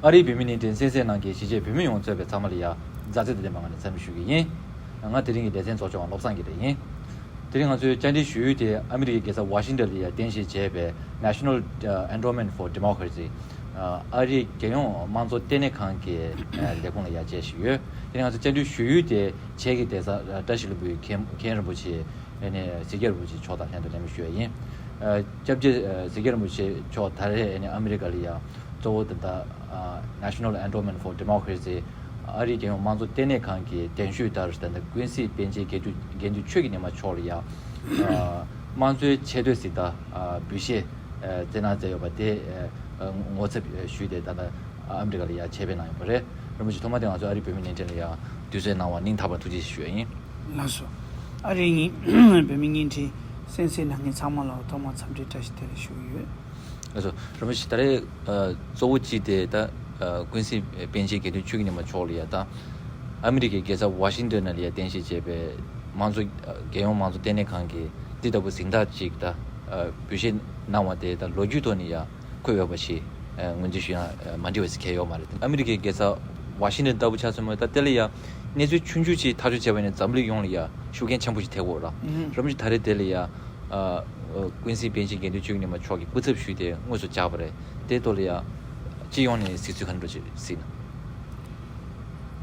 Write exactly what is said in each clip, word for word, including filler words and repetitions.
ཨ་རིའི་བོད་མི་བརྙན་འཕྲིན་གསན་གཟིགས་གནང་མཁན་གཞིས་བྱེས་བོད་མི་ཡོངས་གཙོས་པའི་ཚང་མ་ལ་ཡ་མཛའ་བརྩེ་དང་ལྡན་པ་ངང་ནས་འཚམས་འདྲི་ཞུ་གི་ཡིན། ང་དེ་རིང་གི་ལེ་ཚན་གཙོ་སྐྱོང་བློ་བཟང་དགེ་ལེགས་ཡིན། དེ་རིང་ང་ཚོའི་བཅར་འདྲི་ཞུ་ཡུལ་དེ་ཨ་མི་རི་ཀའི་རྒྱལ་ས་ཝ་ཤིང་ཏོན་ལ་ཡ་རྟེན་གཞི་བྱས་པའི་National Endowment for Democracy། ཨ་རིའི་རྒྱལ་ཡོངས་དམངས་གཙོ་ལྟེ་གནས་ཁང་གི་ལས་ཁུངས་ལ་ཡ་བཅར་བཞིན་ཡོད། དེ་རིང་ང་ཚོ་བཅར་འདྲི་ཞུ་ཡུལ་དེ་བྱེས་ཀྱི་གདན་ས་བཀྲ་ཤིས་ལྷུན་པོའི་མཁན་མཁན་རིན་པོ་ཆེ་ཨ་ནི་ཟི་ཀིར་རིན་པོ་ཆེ་མཆོག་དང་ལྷན་དུ་གླེང་མོལ་ཞུ་ཡ་ཡིན། ཨ་སྐྱབས་རྗེ་ཨ་ཟི་ཀིར་རིན་པོ་ཆེ་མཆོག་ད་རེས་ཨ་ནི་ཨ་མི་རི་ཀ་ལ་ཡ་གཙོ་བོ་དེ་ད་ཨ་National Endowment for Democracy། ཨ་རིའི་རྒྱལ་ཡོངས་དམངས་གཙོ་ལྟེ་གནས་ཁང་གི་གདན་ཞུས་ལྟར་ད་ལྟ་ཀུན་གཟིགས་པཎ་ཆེན་དགེ་འདུན་དགེ་འདུན་ཆོས་ཀྱི་ཉི་མ་མཆོག་ལ་ཡ་ཨ་དམངས་གཙོའི་ཆེ་བསྟོད་གཟེངས་རྟགས་ཨ་འབུལ་བཞེས་ཨ་བསྩལ་གནང་མཛད་ཡོད་པ་དེ་ཨ་ངོ་ཚབ་ཞུས་ཏེ་ད་ལྟ་ཨ་མི་རི་ཀ་ལ་ཡ་ཆེད་ཕེབས་གནང་ཡོད་པ་རེད། རིན་པོ་ཆེ་ཐོག་མ་དེ་ང་ཚོ་ཨ་རིའི་བོད་མི་བརྙན་འཕྲིན་ལ་ཡ་དུས་ཚོད་གནང་བར་སྙིང་ཐག་པ་ཐུགས་རྗེ་ཆེ་ཞུ་ཡ་ཡིན། ལགས་སོ། ཨ་རིའི་བོད་མི་བརྙན་འཕྲིན་གསན་གཟིགས་གནང་མཁན་ཚང་མ་ལ་ཐོག་མར་འཚམས་འདྲི་བཀྲ་ཤིས་བདེ་ལེགས་ཞུ་གི་ཡོད། ལགས་སོ། རིན་པོ་ཆེ་ད་རེས་ཨ་གཙོ་བོ་གཅིག་དེ་ད་ཨ་ཀུན་གཟིགས་པཎ་ཆེན་དགེ་འདུན་ཆོས་ཀྱི་ཉི་མ་མཆོག་ལ་ཡ་ད་ཨ་མི་རི་ཀའི་རྒྱལ་ས་ཝ་ཤིང་ཏོན་ནང་ལ་ཡ་རྟེན་གཞི་བྱས་པའི་དམངས་གཙོ་ཨ་རྒྱལ་ཡོངས་དམངས་གཙོ་ལྟེ་གནས་ཁང་གིས་འདི་ལྟ་བུ་གཟེངས་རྟགས་ཅིག་ད་ཨ་འབུལ་བཞེས་གནང་བ་དེ་ད་ལོ་རྒྱུས་ཐོག་ནས་ཡ་འཁོད་ཡོད་པ་ཞིག་ཨ་ངོས་འཛིན་ཞུས་ན་ཨ་མ་འགྲིག་པ་ཞིག་གང་ཡང་ཡོད་མ་རེད། ཨ་མི་རི་ཀའི་རྒྱལ་ས་ཝ་ཤིང་ཏོན་ལྟ་བུ་ཆ་མཚོན་པ་ད་དེ་ལ་ཡ་གནས་ཚུལ་ཆུང་ཆུང་ཅིག་ཐག་གཅོད་བྱས་པ་ཡིན་ན་འཛམ་གླིང་ཡོངས་ལ་ཡ་ཤུགས་རྐྱེན་ཆེན་པོ་ཞིག་ཐེབས་ཡོད་རེད། ཨུ་ཧུམ། རིན་པོ་ཆེ་ད་རེས་དེ་ལ་ཡ་ཨ་ཨ་ཀུན་གཟིགས་པཎ་ཆེན་དགེ་འདུན་ཆོས་ཀྱི་ཉི་མ་མཆོག་གིས་སྐུ་ཚབ་ཞུས་ཏེ་དངོས་སུ་བཅར་བ་རེད། དེ་ཐོག་ལ་ཡ་སྤྱི་ཡོངས་ནས་གཟིགས་ཚུལ་ག་འདྲ་ཞིག་གཟིགས་ན།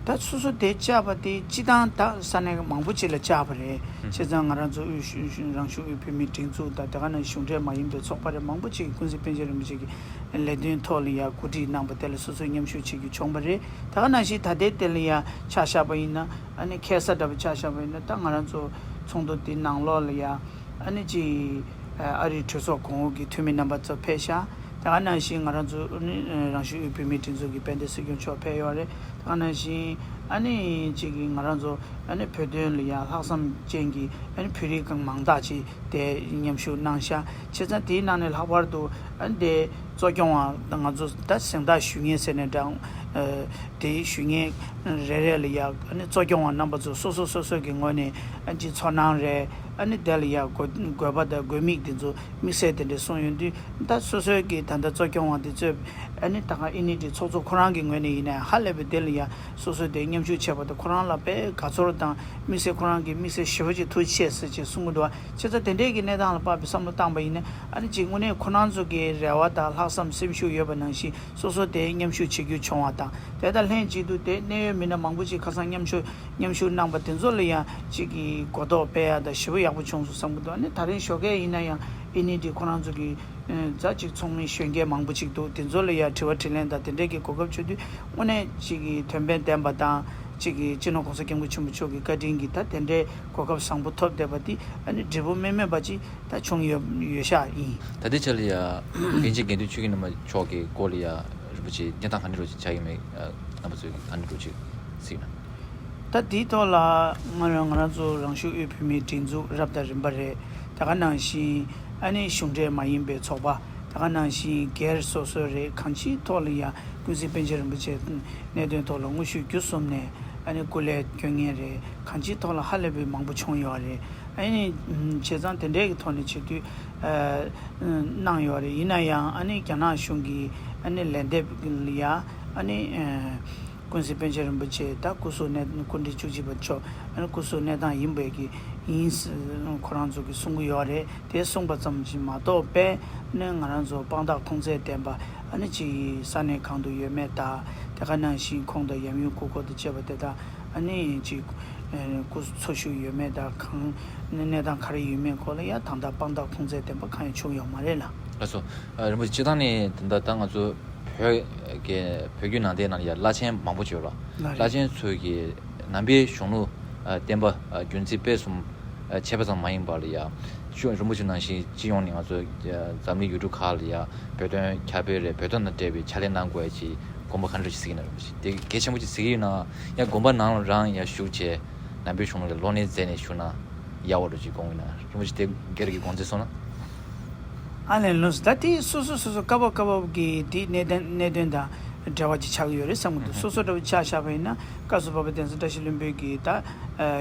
ད་སོ་སོ་དེ་བཅར་བ་དེ་སྤྱི་བཏང་ད་ས་གནས་མང་པོ་ཅིག་ལ་བཅར་བ་རེད། ཨུ་ཧུམ། བྱས་ཙང་ང་རང་ཚོ་དབུས་ཤུ་ཤུ་རང་གཞུང་དབུས་བོད་མིའི་སྒྲིག་འཛུགས་དང་དེ་ག་ནང་གཞུང་འབྲེལ་མ་ཡིན་པའི་ཚོགས་པ་རེད། མང་པོ་ཅིག་གིས་ཀུན་གཟིགས་པཎ་ཆེན་རིན་པོ་ཆེ་གི་ལས་དོན་ཐོག་ལ་ཡ་གོ་སྒྲིག་གནང་པ་དེ་ལ་སོ་སོས་མཉམ་ཞུགས་བྱེད་རྒྱུ་བྱུང་བ་རེད། དེ་ག་ནང་བཞིན་ད་ལྟའི་དེ་ལ་ཡ་ཆ་བཞག་པ་ཡིན་ན་ཨ་ནི་ཁ་སང་འདྲ་པོ་ཆ་བཞག་པ་ཡིན་ན་ད་ང་རང་ཚོ་ཚོགས་འདུ་འདི་ནང་ལོགས་ལ་ཡ་ཨ་ནི་ཅིག་ཨ་རིའི་གྲོས་ཚོགས་གོང་འོག་གི་འཐུས་མི་རྣམ་པ་ཚོ་ཕེབས་ཤག་དེ་ག་ནང་བཞིན་ང་རང་ཚོ་ཨ་ནི་རང་གཞུང་དབུས་བོད་མིའི་སྒྲིག་འཛུགས་ཀྱི་དཔལ་ལྡན་སྲིད་སྐྱོང་མཆོག་ཕེབས་ཡོད་རེད། དེ་ག་ནང་བཞིན་ཨ་ནི་ཅིག་གིས་ང་རང་ཚོ་ཨ་ནི་བོད་དོན་ལ་ཡ་ལྷག་བསམ་ཅན་གྱི་ཨ་ནི་བོད་རིགས་གང་མང་དག་ཅིག་དེ་མཉམ་ཞུགས་གནང་ཤག་བྱས་ཙང་དེའི་ནང་ནས་ལྷག་པར་དུ་ཨ་ནི་དེ་གཙོ་སྐྱོང་བ་ང་ཚོ་ད་གཟེངས་རྟགས་ཞུ་མཁན་ཟེར་ནས་འདྲ། ཨ་དེའི་ཞུ་མཁན་རེ་རེ་ལ་ཡ་ཨ་ནི་གཙོ་སྐྱོང་བ་རྣམ་པ་ཚོ་སོ་སོ་སོ་སོ་གི་ངོས་ནས་ཨ་ནི་ཅིག་ཚོར་སྣང་རེད། ཨ་ནི་དེ་ལ་ཡ་དགོས་དགོས་པ་དང་དགོས་དམིགས་དེ་ཚོ་དམིགས་བསལ་དེ་འདྲ་གསུངས་ཡོང་དུས་ད་སོ་སོའི་གི་ད་ལྟ་གཙོ་སྐྱོང་བ་དེ་ཚོས་ཨ་ནི་ད་ག་ཨི་ནི་དེ་ཚོགས་གཙོ་ཁོ་རང་གི་ངོས་ནས་ཡིན་ན་ཧ་ལས་པའི་དེ་ལ་ཡ་སོ་སོ་དེ་མཉམ་ཞུགས་བྱས་པ་དང་ཁོ་རང་ལ་དཔེ་དགའ་ཚོར་དང་དམིགས་བསལ་ཁོ་རང་གི་དམིགས་བསལ་ཞེ་པོ་ཅིག་ཐུགས་རྗེ་ཆེ་ཟེར་ཅིག་གསུང་གི་འདུག་བ། བྱས་ཙང་དེ་འདྲས་ཀྱི་གནས་སྟངས་ལ་དཔག་པའི་བསམ་བློ་བཏང་པ་ཡིན་ན་ཨ་ནི་ཅིག་དངོས་གནས་ཁོ་རང་ཚོ་གི་རེ་བ་དང་ལྷག་བསམ་སེམས་ཤུགས་ཡོད་པ་ནང་བཞིན་སོ་སོ་དེ་མཉམ་ཞུགས་བྱེད་རྒྱུ་བྱུང་བ་དང་དེ་དང་ལྷན་ཅིག་ཏུ་དེ་གནད་ཡོད་མི་སྣ་མང་པོ་ཅིག་ཁ་སང་མཉམ་ཞུགས་མཉམ་ཞུགས་གནང་པ་དེ་ཚོ་ལ་ཡང་ཅིག་གི་གོ་རྟོགས་སྤེལ་ཡ་དང་ཞེ་པོ་ཡག་པོ་བྱུང་སོང་བསམ་གི་འདུག་ཨ་ནི་ད་རིང་ཞོགས་ཀས་ཡིན་ན་ཡང་ཨི་ནི་དེ་ཁོ་རང་ཚོ་གི་ཛ་ཅིག་ཚོགས་མི་གཞོན་སྐྱེས་མང་པོ་ཅིག་འདུག་དེ་ཚོ་ལ་ཡང་དྲི་བ་དྲིས་ལན་དང་དེ་འདྲས་ཀྱི་གོ་སྐབས་བྱུང་དུས་དངོས་གནས་ཅིག་གི་དོན་ཕན་ལྡན་པ་དང་ཅིག་གི་སྤྱི་ནོར་༸གོང་ས་༸སྐྱབས་མགོན་ཆེན་པོ་མཆོག་གི་བཀའ་དྲིན་གྱིས་ད་དེ་འདྲའི་གོ་སྐབས་བཟང་པོ་ཐོབ་བསྡད་པ་དེ་ཨ་ནི་འབྲས་བུ་སྨིན་སྨིན་པ་ཅིག་ད་བྱུང་ཡོད་ཡོད་ཤག་ཡིན། ད་ལྟའི་ཆ་ལ་ཡ་པཎ་ཆེན་དགེ་འདུན་ཆོས་ཀྱི་ཉི་མ་མཆོག་གི་སྐོར་ལ་ཡ་རིན་པོ་ཆེ་གནས་སྟངས་ག་འདྲ་རོ་ཅིག་ཆགས་ཡོད་མེད་རྣམ་པ་ཚོས་ག་འདྲ་རོ་ཅིག་གཟིགས་ན། ད་དེའི་ཐོག་ལ་ང་རང་ང་རང་ཚོ་རང་གཞུང་དབུས་བོད་མིའི་སྒྲིག་འཛུགས་རབ་དང་རིམ་པ་རེད། དེ་ག་ནང་བཞིན་ཨ་ནི་གཞུང་འབྲེལ་མ་ཡིན་པའི་ཚོགས་པ་དེ་ག་ནང་བཞིན་སྒེར་སོ་སོ་རེད། གང་ཅིའི་ཐོག་ལ་ཡ་ཀུན་གཟིགས་པཎ་ཆེན་རིན་པོ་ཆེ་གནད་དོན་ཐོག་ལ་དངོས་ཤུགས་བརྒྱུད་གསུམ་ནས་ཨ་ནི་སྐུ་ལས་སྐྱོན་མཁན་རེད། གང་ཅིའི་ཐོག་ལ་ཧ་ལས་པའི་མང་པོ་བྱུང་ཡོད་རེད། ཨ་ནི་བྱས་ཙང་དེ་འདྲའི་གི་ཐོག་ནས་བྱེད་དུས་གནང་ཡོད་རེད། ཡིན་ན་ཡང་ཨ་ནི་རྒྱ་ནག་གཞུང་གི་ཨ་ནི་ལན་འདེབས་ལ་ཡ་ཨ་ནི། ཀུན་གཟིགས་པཎ་ཆེན་རིན་པོ་ཆེ་ད་སྐུ་གཟུགས་གནས་སྐུ་ཕྲེང་བཅུ་གཅིག་པ་མཆོག་ཨ་ནི་སྐུ་གཟུགས་གནས་སྟངས་ཡིན་པའི་གི་ཡིན་ཁོ་རང་ཚོ་གི་གསུང་གི་ཡོད་རེད། དེ་གསུངས་པ་ཙམ་ཞིག་མ་གཏོགས་པས་ནི་ང་རང་ཚོ་དཔང་རྟགས་ཁུངས་བཙན་ལྡན་པ་ཨ་ནི་ཅིག་ས་གནས་གང་དུ་ཡོད་མེད་དང་དེ་ག་ནང་བཞིན་ཁོང་དང་ཡམ་ཡུམ་སྐུ་འཁོར་དང་བཅས་པ་དེ་དག་ཨ་ནི་ཅིག་སྐུ་འཚོ་བཞུགས་ཡོད་མེད་དང་གང་ནི་གནས་སྟངས་ག་རེ་ཡོད་མེད་སྐོར་ལ་ཡང་ད་ལྟ་དཔང་རྟགས་ཁུངས་བཙན་ལྡན་པ་གང་ཡང་བྱུང་ཡོད་མ་རེད་ལ། ལགས་སོ། རིན་པོ་ཆེ་སྤྱིར་བཏང་ནས་ད་ལྟ་ད་ང་ཚོ་བོད་ཀྱི་བོད་བརྒྱུད་ནང་བསྟན་ནང་ལ་ཡ་བླ་ཆེན་མང་པོ་ཡོད་ར། ལགས་རེད། བླ་ཆེན་ཚོས་ཀྱི་ནང་པའི་གཞུང་ལུགས་བསྟན་པ་རྒྱུན་འཛིན་སྤེལ་གསུམ་བྱས་པ་ཙམ་མ་ཡིན་པར་ལ་ཡ་ཤོ་རིན་པོ་ཆེ་ནང་བཞིན་སྤྱི་ཡོངས་ནས་ང་ཚོ་འཛམ་གླིང་ཡུལ་གྲུ་ཁག་ལ་ཡ་བོད་དོན་ཁྱབ་སྤེལ་རེད། བོད་དོན་དང་འབྲེལ་བའི་ཕྱག་ལས་གནང་དགོས་ཀྱི་དགོངས་པ་ག་འདྲ་ཞིག་གཟིགས་ཀྱི་ན། རིན་པོ་ཆེ་དེ་གལ་ཆེན་པོ་ཅིག་གཟིགས་ཀྱི་ཡོད་ན་ཡང་དགོན་པ་ནང་ལ་རང་ཡ་བཞུགས་བྱས་ནང་པའི་གཞུང་ལུགས་ལ་གློག་བརྙན་མཛད་ནས་བཞུགས་ན་ཡག་པོ་འདྲ་ཅིག་དགོངས་ཀྱི་ན། རིན་པོ་ཆེ་དེ་སྒེར་གྱི་དགོངས་ཚུལ་གསུངས་ན། ཨ་ལན་ལོས་ད་དེ་སོ་སོ་སོ་སོ་སྐབས་བབ་སྐབས་བབ་ཀྱི་དེ་གནད་དོན་གནད་དོན་དང་འབྲེལ་བ་ཅིག་ཆགས་ཀྱི་ཡོད་རེད་བསམ་གྱི་འདུག་སོ་སོ་འདྲ་བོ་ཆ་བཞག་པ་ཡིན་ན་བཀའ་ཟུར་པ་གདན་ས་བཀྲ་ཤིས་ལྷུན་པོའི་གི་ད་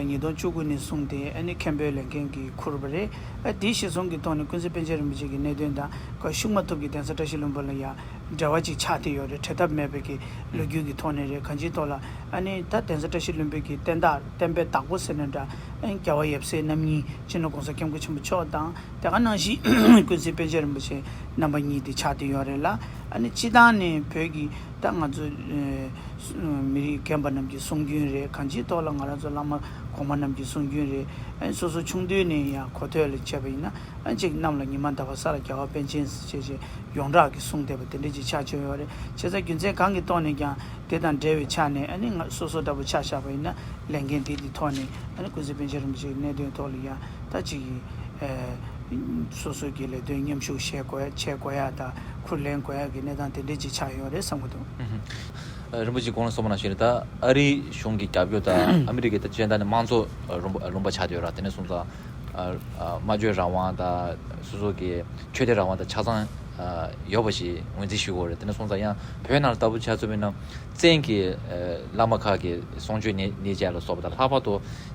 ཉིས་སྟོང་བཅུ་དགུ་ནས་བཟུང་སྟེ་ཨ་ནི་མཁན་པོའི་ལས་འགན་གྱི་ཁུར་བ་རེད། ཨ་དེ་གཞིར་བཟུང་གི་ཐོག་ནས་ཀུན་གཟིགས་པཎ་ཆེན་རིན་པོ་ཆེ་གི་གནད་དོན་དང་བཀའ་ཤུགས་མ་ཐུབ་ཀྱི་གདན་ས་བཀྲ་ཤིས་ལྷུན་པོ་ལ་ཡ་ འབྲེལ་བ་ཅིག་ཆགས་བསྡད་ཡོད་རེད། བྲལ་ཐབས་མེད་པའི་གི་ལོ་རྒྱུས་ཀྱི་ཐོག་ནས་རེད། གང་ཅིའི་ཐོག་ལ་ཨ་ནི་ད་གདན་ས་བཀྲ་ཤིས་ལྷུན་པོའི་གི་བསྟན་བདག་བསྟན་པའི་བདག་པོ་ཟེར་ནས་འདྲ། ཨ་ནི་རྒྱལ་བ་ཡབ་སྲས་རྣམ་གཉིས་སྤྱི་ནོར་༸གོང་ས་༸སྐྱབས་མགོན་ཆེན་པོ་མཆོག་དང་། དེ་ག་ནང་བཞིན་ཀུན་གཟིགས་པཎ་ཆེན་རིན་པོ་ཆེ་རྣམ་པ་གཉིས་དེ་ཆགས་བསྡད་ཡོད་རེད་ལ། ཨ་ནི་སྤྱི་བཏང་ནས་བོད་ཀྱི་ད་ང་ཚོ་ཨ་མི་རིགས་རྒན་པ་རྣམས་ཀྱི་གསུང་རྒྱུན་རེད། གང་ཅིའི་ཐོག་ལ་ང་རང་ཚོ་བླ་མ་གོང་མ་རྣམས་ཀྱི་གསུང་རྒྱུན་རེད། ཨ་ནི་སོ་སོ་ཆུང་དུས་ནས་ཡང་གོ་ཐོས་ལ་བྱས་པ་ཡིན་ན། ཨ་ཅིག་གནམ་ལ་ཉི་མ་ཟླ་བ་ས་ལ་རྒྱལ་བ་པཎ་ཆེན་ཟེར་བྱས་བྱས་ཡོངས་གྲགས་ཀྱི་གསུང་བསྡད་པ་དེ་འདྲ་ཅིག་ཆགས་བྱུང་ཡོད་རེད། བྱས་ཙང་རྒྱུ་མཚན་གང་གི་ཐོག་ནས་ཀྱང་དེ་དང་འབྲེལ་བའི་ཆ་ནས་ཨ་ནི་ང་སོ་སོ་འདྲ་པོ་ཆ་བཞག་པ་ཡིན་ན། ལས་འགན་དེ་དེ་ཐོག་ནས་ཨ་ནི་ཀུན་གཟིགས་པཎ་ཆེན་རིན་པོ་ཆེའི་གནད་དོན་ཐོག་ལ་ཡང་ད་ཅིག་ཨ་སོ་སོ་གི་ལས་དོན་མཉམ་ཞུགས་བྱེད་དགོས་ཡ་བྱེད་དགོས་ཡ་དང་ཁུར་ལེན་དགོས་ཡ་གི་གནས་སྟངས་དེ་འདྲ་ཅིག་ཆགས་ཡོད་རེད་བསམ་གྱི་འདུག། ཨ་རིན་པོ་ཆེ་གོང་ལ་གསུངས་པ་ནང་བཞིན་རེད། ད་ཨ་རིའི་གཞུང་གི་རྒྱབ་སྐྱོར་དང་ཨ་མི་རི་ཀའི་ད་སྤྱི་བཏང་ནས་དམངས་གཙོ་ལུང་པ་ལུང་པ་ཆགས་བསྡད་ཡོད་ར། དེ་ནས་སོང་ཙང་ཨ་ཨ་སྨྲ་བརྗོད་རང་དབང་དང་སོ་སོ་གི་ཆོས་དད་རང་དབང་དང་ཆ་ཚང་ཨ་ཡོད་པ་ཞིག་ངོས་འཛིན་ཞུ་དགོས་རེད། དེ་ནས་སོང་ཙང་ཡང་བོད་ནང་ལ་ལྟ་བུ་ཆ་མཚོན་པ་ཡིན་ན་བཙན་གྱིས་ཨ་བླ་མ་ཁག་གི་གསུང་ཆོས་ཉན་ཉན་བྱས་ལ་སོགས་པ་དང་། ལྷག་པར་དུ་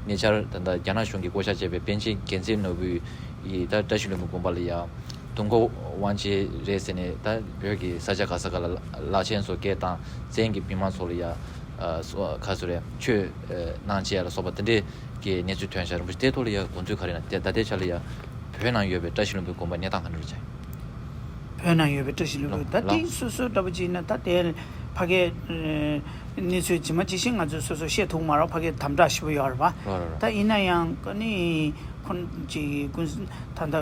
ཉེ་ཆར་ད་ལྟ་རྒྱ་ནག་གཞུང་གིས་བསྐོ་བཞག་བྱས་པའི་པཎ་ཆེན་རྒྱལ་མཚན་ནོར་བུ་ཡིས་ད་བཀྲ་ཤིས་ལྷུན་པོ་དགོན་པ་ལ་ཡང་དུས་འཁོར་དབང་ཆེན་རེད་ཟེར་ནས། ད་བོད་ཀྱི་ས་ཆ་ག་ས་ག་ལ་བླ་ཆེན་ཚོ་སྐད་བཏང་། བཙན་གྱིས་མི་མང་ཚོ་ལ་ཡ་ཨ་སོ་ཁ་སོ་རེ་ཆོས་ཨ་གནང་བྱས་ལ་སོགས་པ་དེ་འདྲས་ཀྱི་གནས་ཚུལ་ཐོན་ཤག། རིན་པོ་ཆེ་དེའི་ཐོག་ལ་ཡ་དགོངས་ཚུལ་ག་རེ་ཡིན་ན། དེ་ད་ལྟའི་ཆ་ལ་ཡ་བོད་ནང་ཡོད་པའི་བཀྲ་ཤིས་ལྷུན་པོའི་དགོན་པ་གནས་སྟངས་ག་འདྲ་རེད་བྱས། བོད་ནང་ཡོད་པའི་བཀྲ་ཤིས་ལྷུན་པོ་ལ་ད་ལ་དེ་སོ་སོ་འདྲ་པོ་ཅིག་ཡིན་ན། ད་དེ་ཕ་གའི་ཨ་གནས་ཚུལ་ཇི་མ་ཇི་བཞིན་ང་ཚོས་སོ་སོ་ཤེས་ཐུབ་མ་རེད། ཕ་གའི་དམ་དྲག་ཞེ་པོ་ཡོད་རེད་པ། ལ་ལ་ལ། ད་ཡིན་ན་ཡང་ཨ་ནི་ཁོང་ཅིག་ཀུན་ད་ལྟ་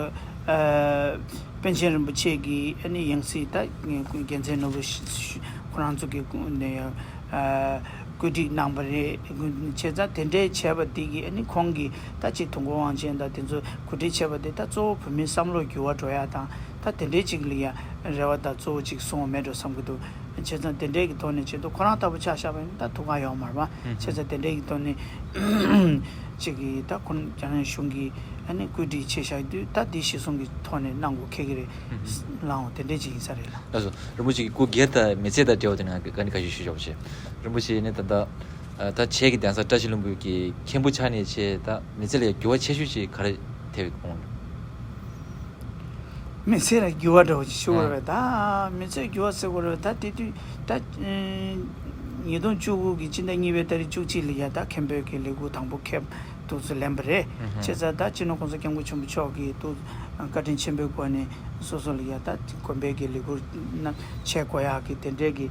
ཨ་པཎ་ཆེན་རིན་པོ་ཆེ་གི་ཨ་ནི་ཡང་སྲིད་ད་རྒྱལ་མཚན་ནོར་བུ་ཤ་ཤ་ཁོ་རང་ཚོ་གི་ནས་ཨ་བཀོད་སྒྲིག་གནང་བ་རེད། བྱས་ཙང་དེ་འདྲའི་བྱས་པ་འདི་གིས་ཨ་ནི་ཁོང་གིས་ད་ཅིག་དུས་འཁོར་དབང་ཆེན་དང་དེ་ཚོ་གོ་སྒྲིག་བྱས་པ་དེ་ད་གཙོ་བོ་བོད་མིའི་བསམ་བློ་འགྱུར་བ་འགྲོ་ཡ་དང་། ད་དེ་འདྲའི་ཅིག་ལ་ཡ་རེ་བ་ད་གཙོ་བོ་ཅིག་སོང་བ་མེད་འགྲོ་བསམ་གྱི་འདུག། བྱས་ཙང་དེ་འདྲའི་གི་ཐོག་ནས་བྱེད་དུས་ཁོ་རང་ལྟ་བུ་ཆ་བཞག་པ་ཡིན་ན་ད་ཐུགས་ཁག་ཡོད་མ་རེད་པ། ཨུ་བྱས་ཙང་དེ་འདྲའི་གི་ཐོག་ནས་ཅིག་གི་ད་ཁོ་རང་རྒྱ་ནག་གཞུང་གིས་ཨ་ནི་བཀོད་སྒྲིག་བྱས་བཞག་དུས་ད་འདི་གཞི་བཟུང་གི་ཐོག་ནས་གནང་དགོས་ཁེལ་གི་རེད། ཨུ་ལའང་དེ་འདྲའི་ཅིག་ཡིན་ས་རེད་ལ། ལགས་སོ། རིན་པོ་ཆེ་གི་སྐུ་སྒེར་དང་མི་ཚེ་དང་འབྲེལ་བ་དེ་ནི་ང་ག་ནི་ཁ་ཤས་ཞུ་ཆོག་པ་བྱས། རིན་པོ་ཆེ་ནི་ད་ལྟ་ཨ་ད་བྱས་ཀྱི་གདན་ས་བཀྲ་ཤིས་ལྷུན་པོའི་གི་མཁན་པོ་ཆགས་ནས་བྱས། ད་མི་ཚེ་ལ་འགྱུར་བ་ཆེ་ཤོས་ཅིག་ག་རེ་ཐེབས་ཡོང་། མི་ཚེ་ལ་འགྱུར་བ་འདྲ་བོ་ཅིག་ཤོར་བ་རེད། ད་མི་ཚེ་འགྱུར་བ་ཟེར་དགོས་རེད། ད་དེ་དུས་ད་ཉིས་སྟོང་བཅུ་དགུ་གི་སྤྱི་ཟླ་གཉིས་པའི་ཏ་རིག་བཅུ་གཅིག་ལ་ཡ་ད་མཁན་པོའི་གི་ལས་འགུལ་དང་པོ་ཁེབས་འདུག་ཚུལ་ལེན་པ་རེད། བྱས་ཙང་ད་སྤྱི་ནོར་༸གོང་ས་༸སྐྱབས་མགོན་ཆེན་པོ་མཆོག་གིས་འདུག་བཀའ་དྲིན་ཆེན་པོའི་སྒོ་ནས་སོ་སོ་ལ་ཡ་ད་དགོན་པའི་གི་ལས་འགུལ་རྣམས་བྱེད་དགོས་ཡག་གི་དེ་འདྲའི་གི་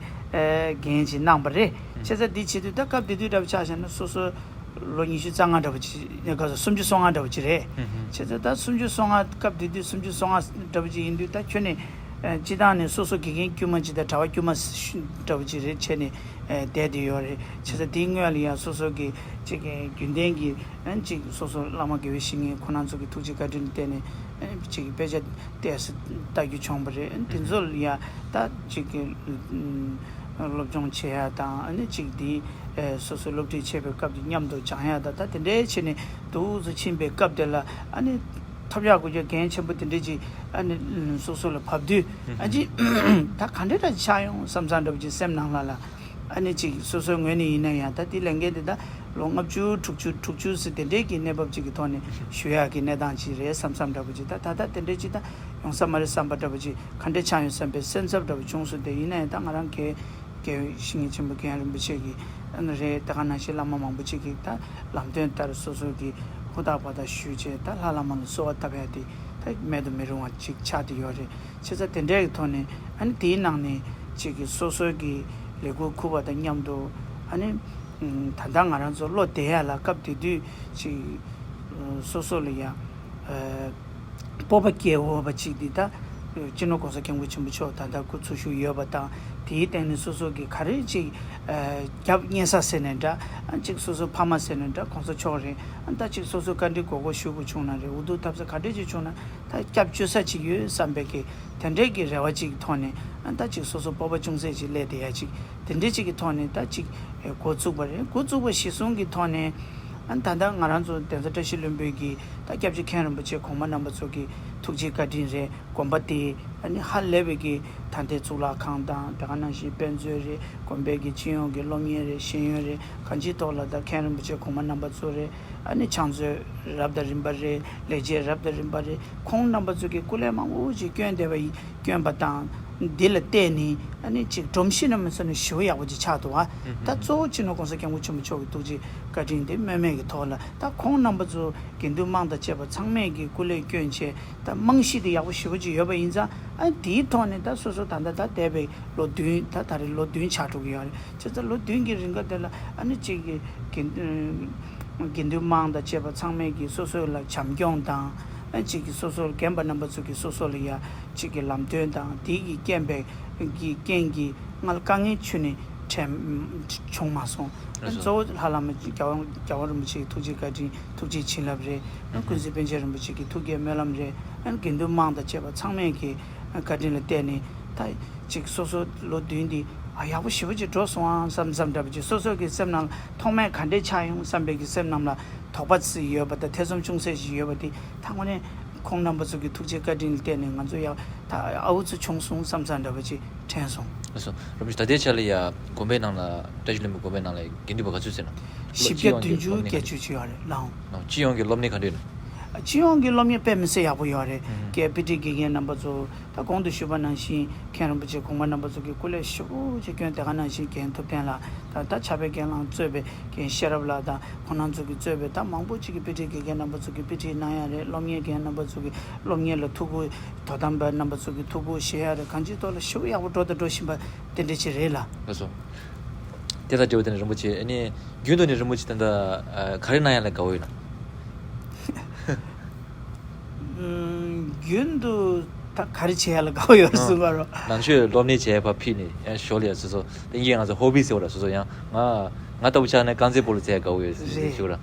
འགན་ཅིག་གནང་པ་རེད། བྱས་ཙང་འདི་བྱེད་དུས་ད་སྐབས་དེ་དུས་འདྲ་བོ་ཆ་བཞག་ན་སོ་སོ་ལོ་ཉི་ཤུ་རྩ་ལྔ་འདྲ་བོ་ཅིག་ཡང་ག་ཚོད་སུམ་ཅུ་སོ་ལྔ་འདྲ་བོ་ཅིག་རེད། ཨུ་ཧུམ། བྱས་ཙང་ད་སུམ་ཅུ་སོ་ལྔ་སྐབས་དེ་དུས་སུམ་ཅུ་སོ་ལྔ་འདྲ་བོ་ཅིག་ཡིན་དུས། ད་ཁྱོན་ནས་ཨ་སྤྱི་བཏང་ནས་སོ་སོ་དགེ་རྒན་དཀྱུས་མ་ཅིག་དང་གྲྭ་པ་དཀྱུས་མ་ཞིག་འདྲ་བོ་ཅིག་རེད་བྱས་ནས་ཨ་བསྡད་དེ་ཡོད་རེད། བྱས་ཙང་དེའི་སྔོན་ལ་ཡང་སོ་སོ་གི་ཅིག་རྒྱུན་ལྡན་གྱི་ཨ་ཅིག་སོ་སོ་བླ་མ་དགེ་བའི་བཤེས་གཉེན་ཁོང་རྣམ་ཚོ་གི་ཐུགས་རྗེ་བཀའ་དྲིན་བརྟེན་ནས་ཨ་ཅིག་དཔེ་ཆ་ཏོག་ཙམ་ལྟ་རྒྱུ་བྱུང་བ་རེད། དེ་ཚོ་ལ་ཡ་ད་ཅིག་གི་ཨ་སློབ་སྦྱོང་བྱེད་ཡ་དང་། ཨ་ནི་ཅིག་འདི་ཨ་སོ་སོའི་སློབ་ཁྲིད་བྱེད་པའི་སྐབས་དེ་མཉམ་དུ་སྦྱང་ཡ་དང་། ད་དེ་འདྲའི་བྱས་ནས་འདུག་སེ་ཕྱིན་པའི་སྐབས་དེ་ལ་ཨ་ནི་ཐོབ་ཡག་དགོས་རྒྱུ་འགན་ཆེན་པོ་དེ་འདྲའི་ཅིག་ཨ་ནི་སོ་སོ་ལ་བབས་དུས། ཨ་ཅིག་ད་ག་འདྲ་འདྲ་ཆགས་ཡོང་བསམ་བསམ་འདྲ་པོ་ཅིག་སེམས་ནང་ལ་ལ། ཨ་ནི་ཅིག་སོ་སོའི་ངོས་ནས་ཡིན་ན་ཡང་ད་དེ་ལས་འགན་དེ་ད་ལོ་ལྔ་བཅུ་དྲུག་ཅུ་དྲུག་ཅུ་ཟེར་དེ་འདྲའི་གི་གནས་བབ་ཅིག་གི་ཐོག་ནས་ཞུ་ཡག་གི་གནས་སྟངས་ཅིག་རེད་བསམ་བསམ་འདྲ་པོ་ཅིག་ད་ད་ལྟ་དེ་འདྲའི་ཅིག་ད་ཡོང་ས་མ་རེད་བསམ་པ་འདྲ་པོ་ཅིག་ག་འདྲ་ཆགས་ཡོང་བསམ་པའི་སེམས་འཚབ་འདྲ་པོ་བྱུང་སོང་། དེ་ཡིན་ན་ཡང་ད་ང་རང་གི་དགེ་བའི་བཤེས་གཉེན་ཆེན་པོ་རྒན་རིན་པོ་ཆེ་གིས་ཨ་ནི་རེད། ད་ག་ནང་བཞིན་བླ་མ་མང་པོ་ཅིག་གིས་ད་ལམ་སྟོན་ལྟར་སོ་སོ་གིས་ཧུར་ཐག་པ་ད་ཞུས་བྱས། ད་ལྷ་བླ་མ་ལ་གསོལ་བ་བཏབ་ཡ་དེ་ད་མེད་དུ་མི་རུང་བ་ཅིག་ཆགས་བསྡད་ཡོད་རེད། བྱས་ཙང་དེ་འདྲའི་གི་ཐོག་ནས་ཨ་ནི་དེའི་ནང་ནས་ཅིག་གིས་སོ་སོའི་གི་ལས་འགུལ་འཁུར་བ་དང་མཉམ་དུ། ཨ་ནི་ད་ལྟ་ང་རང་ཚོ་བློ་བདེ་ཡ་ལ་སྐབས་དེ་དུས་ཅིག་སོ་སོ་ལ་ཡ་ཨ་སྤོབས་པ་སྐྱེ་འོས་པ་ཅིག་འདི་ད་སྤྱི་ནོར་༸གོང་ས་༸སྐྱབས་མགོན་ཆེན་པོ་མཆོག་ད་ལྟ་སྐུ་འཚོ་བཞུགས་ཡོད་པ་དང་། དེའི་སྟེང་ནས་སོ་སོ་གིས་ག་རེ་ཅིག་ཨ་རྒྱབ་གཉེར་ས་ཟེར་ནས་འདྲ། ཨ་ཅིག་སོ་སོ་ཕ་མ་ཟེར་ནས་འདྲ། གོང་ས་མཆོག་རེད། ཨ་ད་ཅིག་སོ་སོ་བཀའ་འདྲི་གོ་སྐབས་ཞུ་དགོས་བྱུང་ན་རེད། འུ་ཐུག་ཐབས་ས་ག་འདྲས་ཅིག་བྱུང་ན་ད་སྐྱབས་བཅོལ་ས་ཅིག་ཡོད་བསམ་པའི་གི་དེ་འདྲའི་གི་རེ་བ་ཅིག་ཐོག་ནས། ཨ་ད་ཅིག་སོ་སོ་སྤོབས་པ་ཅུང་ཟད་ཅིག་སླེབས་བསྡད་ཡ་ཅིག་དེ་འདྲའི་ཅིག་གི་ཐོག་ནས་ད་ཅིག་ཨེ་འགོ་བཙུགས་པ་རེད། འགོ་བཙུགས་པ་གཞི་བཟུང་གི་ཐོག་ནས། ཨ་ད་ལྟ་ང་རང་ཚོ་གདན་ས་བཀྲ་ཤིས་ལྷུན་པོའི་གི་ད་སྐྱབས་རྗེ་མཁན་རིན་པོ་ཆེ་གོང་མ་རྣམ་པ་ཚོ་གི་ཐུགས་རྗེ་བཀའ་དྲིན་རེད། དགོན་པ་དེ་ཨ་ནི་ཧ་ལས་པའི་གི་ད་ལྟའི་གཙུག་ལག་ཁང་དང་། དེ་ག་ནང་བཞིན་དཔེ་མཛོད་རེད། དགོན་པའི་གི་སྤྱི་ཡོངས་ཀྱི་སློབ་གཉེར་རེད། ཤེས་ཡོན་རེད། གང་ཅིའི་ཐོག་ལ་ད་མཁན་རིན་པོ་ཆེ་གོང་མ་རྣམ་པ་ཚོ་རེད། ཨ་ནི་ཕྱག་མཛོད་རབ་དང་རིམ་པ་རེད། ལས་བྱེད་རབ་དང་རིམ་པ་རེད། ཁོང་རྣམ་པ་ཚོ་གིས་སྐུ་ལས་མང་པོ་ཅིག་བསྐྱོན་བསྡད་པ་ཡིན། བསྐྱོན་པ་དང་ འདི་ལ་བལྟས་ནས་ཨ་ནི་ཅིག་སྒྲོམ་གཞི་ནས་མི་ཚོ་ནས་ཞེ་པོ་ཡག་པོ་ཅིག་ཆགས་འདུག་བ། ད་གཙོ་བོ་སྤྱི་ནོར་༸གོང་ས་༸སྐྱབས་མགོན་ཆེན་པོ་མཆོག་གི་ཐུགས་རྗེ་བཀའ་དྲིན་དེ་སྨོས་མེད་ཀྱི་ཐོག་ལ། ད་ཁོང་རྣམ་པ་ཚོ་དགེ་འདུན་དམངས་དང་བཅས་པ་ཚང་མས་ཀྱི་སྐུ་ལས་བསྐྱོན་བྱས་ད་རྨང་གཞི་དེ་ཡག་པོ་ཞེ་པོ་ཅིག་ཡོད་པ་ཡིན་ཙང་། ཨ་དེའི་ཐོག་ནས་ད་སོ་སོ་ད་ལྟ་ད་འདས་པའི་ལོ་བདུན། ད་ད་རེས་ལོ་བདུན་ཆགས་འགྲོ་གི་ཡོད་རེད། བྱས་ཙང་ལོ་བདུན་གྱི་རིང་ག་དེ་ལ་ཨ་ནི་གཅིག་གི་དགེ་དགེ་འདུན་དམངས་དང་བཅས་པ་ཚང་མས་ཀྱི་སོ་སོ་ལ་བྱམས་སྐྱོང་དང་། ཨ་གཅིག་གི་སོ་སོ་རྒན་པ་རྣམ་པ་ཚོ་གི་སོ་སོ་ལ་ཡ་གཅིག་གི་ལམ་སྟོན་དང་དེ་གི་རྐྱེན་པས་ཀྱི་རྐྱེན་གྱིས་ང་ལ་དཀའ་ངལ་ཁྱོན་ནས་འཕྲད་བྱུང་མ་སོང་། ཨ་གཙོ་བོ་ལྷ་བླ་མ་རྒྱལ་དབང་རྒྱལ་དབང་རིན་པོ་ཆེའི་ཐུགས་རྗེ་བཀའ་དྲིན། ཐུགས་རྗེ་བྱིན་རླབས་རེད། ཨ་ཀུན་གཟིགས་པཎ་ཆེན་རིན་པོ་ཆེ་གི་ཐུགས་བསྐྱེད་སྨོན་ལམ་རེད། ཨ་དགེ་འདུན་དམངས་དང་བཅས་པ་ཚང་མས་ཀྱི་བཀའ་དྲིན་ལ་བརྟེན་ནས་ད་ཅིག་སོ་སོ་ལོ་བདུན་འདི་ཨ་ཡག་པོ་ཞེ་པོ་ཅིག་འགྲོ་སོང་ཨང་བསམ་བསམ་འདྲ་པོ་ཅིག་སོ་སོ་གི་སེམས་ནང་ཐོག་མའི་ག་འདྲས་ཆགས་ཡོང་བསམ་པའི་གི་སེམས་ནང་ལ་དོགས་པ་ཅིག་ཡོད་པ་དང་ཐེ་ཚོམ་ཅུང་ཟད་ཅིག་ཡོད་པ་དེ་ད་དངོས་གནས་ཁོང་རྣམ་པ་ཚོ་གི་ཐུགས་རྗེ་བཀའ་དྲིན་ལ་བརྟེན་ནས་ང་ཚོ་ཡག་ད་ཨའུ་ཚོ་བྱུང་སོང་བསམ་བསམ་འདྲ་པོ་ཅིག་དྲན་སོང་། ལགས་སོ། རིན་པོ་ཆེ་ད་ལྟའི་ཆ་ལ་ཡ་དགོན་པའི་ནང་ལ་བཀྲ་ཤིས་ལྷུན་པོའི་དགོན་པའི་ནང་ལ་དགེ་འདུན་པ་ག་ཚོད་ཟེར་ན། བཞི་བརྒྱ་བདུན་ཅུ་བརྒྱད་ཅུ་ཅིག་ཡོད་རེད་ལགས། སྤྱི་ཡོངས་ཀྱི་སློབ་གཉེར་ག་འདྲ་ཡོད་ན། སྤྱི་ཡོངས་ཀྱི་སློབ་གཉེར་དཔེ་མི་སྲིད་ཡག་པོ་ཡོད་རེད། ཨུ་ཧུ། དགེ་དཔེ་ཁྲིད་དགེ་རྒན་རྣམ་པ་ཚོ་ད་གོང་དུ་ཞུས་པ་ནང་བཞིན་མཁན་རིན་པོ་ཆེ་གོང་མ་རྣམ་པ་ཚོ་གི་སྐུ་ལས་ཞེ་པོ་ཅིག་བསྐྱོན། དེ་ག་ནང་བཞིན་རྒན་ཐུབ་བསྟན་ལགས་དང་ད་ཕྱག་དཔེ་རྒན་ལགས་གཙོས་པའི་རྒན་ཤེས་རབ་ལགས་དང་ཁོང་རྣམ་ཚོ་གི་གཙོས་པའི་ད་མང་པོ་ཅིག་གི་དཔེ་ཁྲིད་དགེ་རྒན་རྣམ་པ་ཚོ་གི་དཔེ་ཁྲིད་གནང་ཡ་རེད། སློབ་གཉེར་རྒན་རྣམ་པ་ཚོ་གི་སློབ་གཉེར་ལ་ཐུགས་ཁུར། དོ་དམ་པ་རྣམ་པ་ཚོ་གི་ཐུགས་ཁུར་བཞེས་ཡ་རེད། གང་ཅིའི་ཐོག་ལ་ཞེ་པོ་ཡག་པོ་འགྲོ་དང་འགྲོ་བཞིན་པ་དེ་འདྲ་ཅིག་རེད་ལགས། ལགས་སོ། དེ་དང་འབྲེལ་བ་དེ་ནས་རིན་པོ་ཆེ་ཨ་ནི་རྒྱུན་དུ་ནས་རིན་པོ་ཆེ་ད་ལྟ་ཨ་ག་རེ་གནང་ཡ་ལ་དགའ་བོ་ཡོད་ན། ཨུམ། རྒྱུན་དུ་ད་ག་རེ་བྱེད་ཡ་ལ་དགའ་བོ་ཡོད་རེད་ཨ། གསུངས་པ་རོ། ནང་ཆོས་སློབ་གཉེར་བྱས་ཕར་ཕུད་ནས་ཡང་ཞོར་ལ་ཡ་སོ་སོ་ཏིང་ངེ་ང་ཚོ་ཧོ་བི་ཟེར་བ་ར་སོ་སོ་ཡང་ང་ང་ལྟ་བུ་ཆགས་ན་རྐང་རྩེད་སྤོ་ལོ་རྩེ་ཡ་དགའ་བོ་ཡོད་ཟེར་རེད། ཞུ་ར།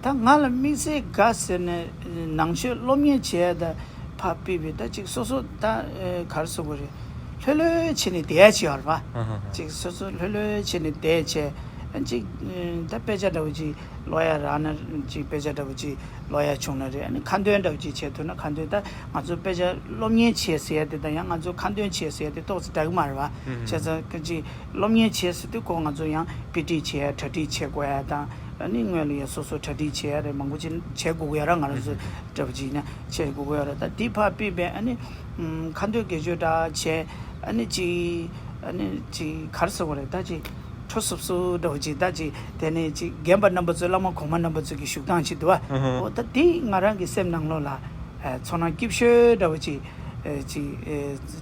ད་ང་ལ་དམིགས་བསལ་དགའ་ཟེར་ནས་ནང་ཆོས་སློབ་གཉེར་བྱས་ད་ཕར་ཕུད་པའི་ད་ཅིག་སོ་སོ་ད་ཨེ་ག་རེ་ཟེར་དགོས་རེད། ལྷོད་ལྷོད་བྱས་ནས་བསྡད་ཡ་ཅིག་ཡོད་རེད་པ། ཨ་ཧ་ཧ། ཅིག་སོ་སོ་ལྷོད་ལྷོད་བྱས་ནས་བསྡད་བྱས་ཨ་ཅིག་ཨེ་ད་དཔེ་ཆ་འདྲ་བོ་ཅིག་ཀློག་ཡ་རག་ན་ཅིག་དཔེ་ཆ་འདྲ་བོ་ཅིག་ཀློག་ཡ་བྱུང་ན་རེད། ཨ་ནི་ཁ་འདོན་འདྲ་བོ་ཅིག་བྱས་ཐུབ་ན་ཁ་འདོན། ད་ང་ཚོ་དཔེ་ཆ་སློབ་གཉེར་བྱས་ཟེར་ཡ་དེ་དང་ཡང་ང་ཚོ་ཁ་འདོན་བྱས་ཟེར་ཡ་དེ་ཏོག་ཙམ་འདྲ་གི་མ་རེད་པ། ཨ་ཧ་ཧ། བྱས་ཙང་ཅིག་སློབ་གཉེར་བྱས་ཟེར་དུས་ཁོ་ང་ཚོ་ཡང་དཔེ་ཁྲིད་བྱས་ཡ་གྲ་སྒྲིག་བྱེད་དགོས་ཡ་དང་། ཨ་ནི་སྔོན་ལ་ཡ་སོ་སོ་གྲ་སྒྲིག་བྱེད་ཡ་རེད། མང་པོ་ཅིག་བྱེད་དགོས་ཀྱི་ཡོད་ར། ང་རང་ཚོ་འདྲ་པོ་ཅིག་ཡིན་ན་བྱེད་དགོས་ཀྱི་ཡོད་ར། ད་འདི་ཕར་ཕུད་པའི་ཨ་ནི་ཁ་འདོན་དགེ་སྦྱོར་འདྲ་བྱས་ཨ་ནི་ཅིག་ཨ་ནི་ཅིག་ག་རེ་ཟེར་དགོས་རེད། ད་ཅིག་ཁྲོ་སུབ་སུབ་འདྲ་པོ་ཅིག་ད་ཅིག་དེ་ནས་ཅིག་རྒན་པ་རྣམ་པ་ཚོ་བླ་མ་གོང་མ་རྣམ་པ་ཚོ་གི་བཞུགས་སྟངས་ཅིག་འདུག་བ། ཨོ་ད་འདི་ང་རང་གི་སེམས་ནང་ལོགས་ལ་ཚོར་སྣང་སྐྱིད་ཤོས་འདྲ་པོ་ཅིག་ཅིག་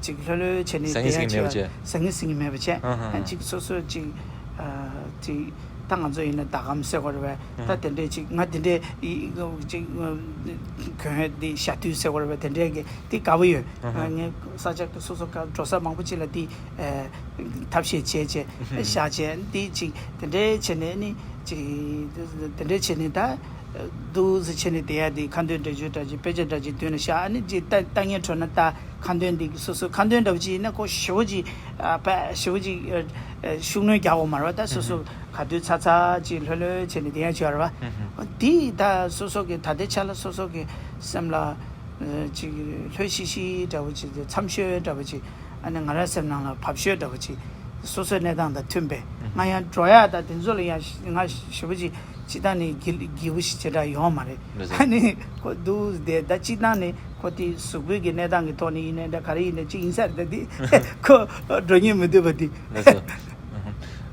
ཅིག་ལྷོད་ལྷོད་བྱས་ནས་བསྡད་ཡ་ཅིག་ཟང་ངེ་ཟིང་ངེ་མེད་པ་བྱས། ཟང་ངེ་ཟིང་ངེ་མེད་པ་བྱས། ཨ་ཅིག་སོ་སོ་ཅིག་ཅིག་ད་ང་ཚོ་ཡིན་ན་ཟླ་གམ་ཟེར་དགོས་རེད་པས། ད་དེ་འདྲས་ཅིག་ང་དེ་འདྲས་ཅིག་གྱོན་ཡ་འདི་ཞྭ་ཐུད་ཟེར་དགོས་རེད་པས། དེ་འདྲས་ཀྱི་འདི་དགའ་པོ་ཡོད། ངས་ས་ཆ་སོ་སོ་ག་འགྲོ་ས་མང་པོ་ཅིག་ལ་འདི་ཐབས་ཤེས་བྱས་བྱས་བཞག་བྱས་འདི་ཅིག་དེ་འདྲས་བྱས་ནས་ནི་ཅིག་དེ་འདྲས་བྱས་ནས་ད། འདུག་སེ་བྱས་ནས་བསྡད་ཡ་དེ་ཁ་འདོན་འདྲ་ཅིག་འདྲ་ཅིག་དཔེ་ཆ་འདྲ་ཅིག་མདུན་ལ་བཞག་ཨ་ནི་ཅིག་ལྟ་ལྟ་ངན་འཕྲོད་ན་ལྟ། ཁ་འདོན་འདི་སོ་སོའི་ཁ་འདོན་འདྲ་པོ་ཅིག་ཡིན་ན་ཁོ་ཞེ་པོ་ཅིག་ཨ་ཕ་ཞེ་པོ་ཅིག་ཨ་ཨ་ཤུགས་སྣོན་རྒྱག་དགོས་མ་རེད་པ། ད་སོ་སོ་ག་དུས་ཚ་ཚ་ཅིག་ལྷོད་ལྷོད་བྱས་ནས་བསྡད་ཡ་ཅིག་ཡོད་རེད་པ། འདི་ད་སོ་སོ་གི་ད་ལྟའི་ཆ་ལ་སོ་སོ་གི་སེམས་ལ་ཨ་ཅིག་ལྷོད་ཤིག་ཤིག་འདྲ་པོ་ཅིག་མཚམས་ཤོས་འདྲ་པོ་ཅིག་ཨ་ནི་ང་རང་སེམས་ནང་ལ་བབས་ཤོས་འདྲ་པོ་ཅིག་སོ་སོའི་གནས་སྟངས་དང་མཐུན་པའི། ང་ཡང་འགྲོ་ཡག་དང་དེ་ཚོ་ལ་ཡང་ང་ཞེ་པོ་ཅིག་སྤྱིར་བཏང་ནས་སྒྱིད་སྒྱིད་པོ་ཞིག་བྱེད་འདྲ་ཡོང་མ་རེད། ལགས་སོ། ཨ་ནི་ཁོ་འདུག་བསྡད་ད་སྤྱིར་བཏང་ནས་ཁོ་དེ་གཟུགས་པོའི་གི་གནས་སྟངས་ཀྱི་ཐོག་ནས་ཡིན་ནའི་འདྲ་ག་རེ་ཡིན་ནའི་ཅིག་ཡིན་ས་རེད། ད་དེ་ཁོ་འགྲོ་སྙིང་མི་འདོད་པ་དེ། ལགས་སོ།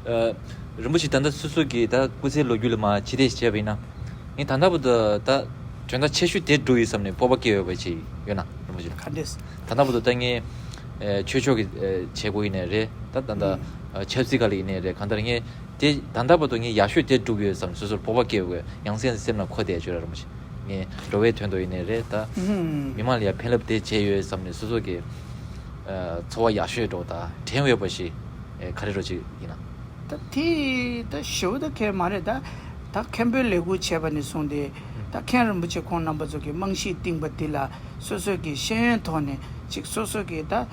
ཨ་རིན་པོ་ཆེ་ད་ལྟ་སོ་སོ་གི་ད་སྐུ་ཚེའི་ལོ་རྒྱུས་ལ་མར་ཕྱི་བལྟས་ཤིག་བྱས་པ་ཡིན་ན། ངས་ད་ལྟ་བར་དུ་ད་དོན་དག་ཆེ་ཤོས་དེ་བསྒྲུབས་ཡོད་བསམ་ནས་སྤོབས་པ་སྐྱེ་འོས་པ་ཅིག་ཡོད་ན་རིན་པོ་ཆེ་ལ། ག་འདྲས། ད་ལྟ་བར་དུ་ད་ངས་ཨེ་ཆོས་ཕྱོགས་ཀྱི་ཨེ་བྱེད་སྒོ་ཡིན་ནའི་རེད། ད་ད་ལྟ་ཨེ་ཆབ་སྲིད་སྒང་ལ་ཡིན་ནའི་རེད། གང་ལྟར་ངས་དེ་ད་ལྟ་བར་དུ་ངས་ཡག་ཤོས་དེ་བསྒྲུབས་ཡོད་བསམ་ནས་སོ་སོར་སྤོབས་པ་སྐྱེ་འོས་ཡང་སེམས་སེམས་ནང་འཁོར་བསྡད་ཡོད་ར་རིན་པོ་ཆེ། ངས་འགྲོ་བའི་དོན་དུ་ཡིན་ནའི་རེད། ད་མི་མང་ལ་ཡང་ཕན་རླབས་དེ་བྱས་ཡོད་བསམ་ནས་སོ་སོ་གི་ཨེ་ཚོར་བ་ཡག་ཤོས་འདྲ་བོ་དང་དྲན་འོས་པ་ཞིག་ཨེ་ག་རེ་འདྲ་བོ་ཅིག་ཡིན་ན། ད་དེ་ད་ཞེ་པོ་ད་གང་ཡང་མ་རེད། ད་ད་མཁན་པོའི་ལས་ཁུར་བྱས་པ་ནས་བཟུང་སྟེ་ད་མཁན་རིན་པོ་ཆེ་ཁོང་རྣམ་པ་ཚོ་གི་རྨང་གཞི་བཏིང་པ་འདི་ལ་སོ་སོ་གི་ཤེས་ཡོན་ཐོག་ནས་ཅིག་སོ་སོ་གི་ད་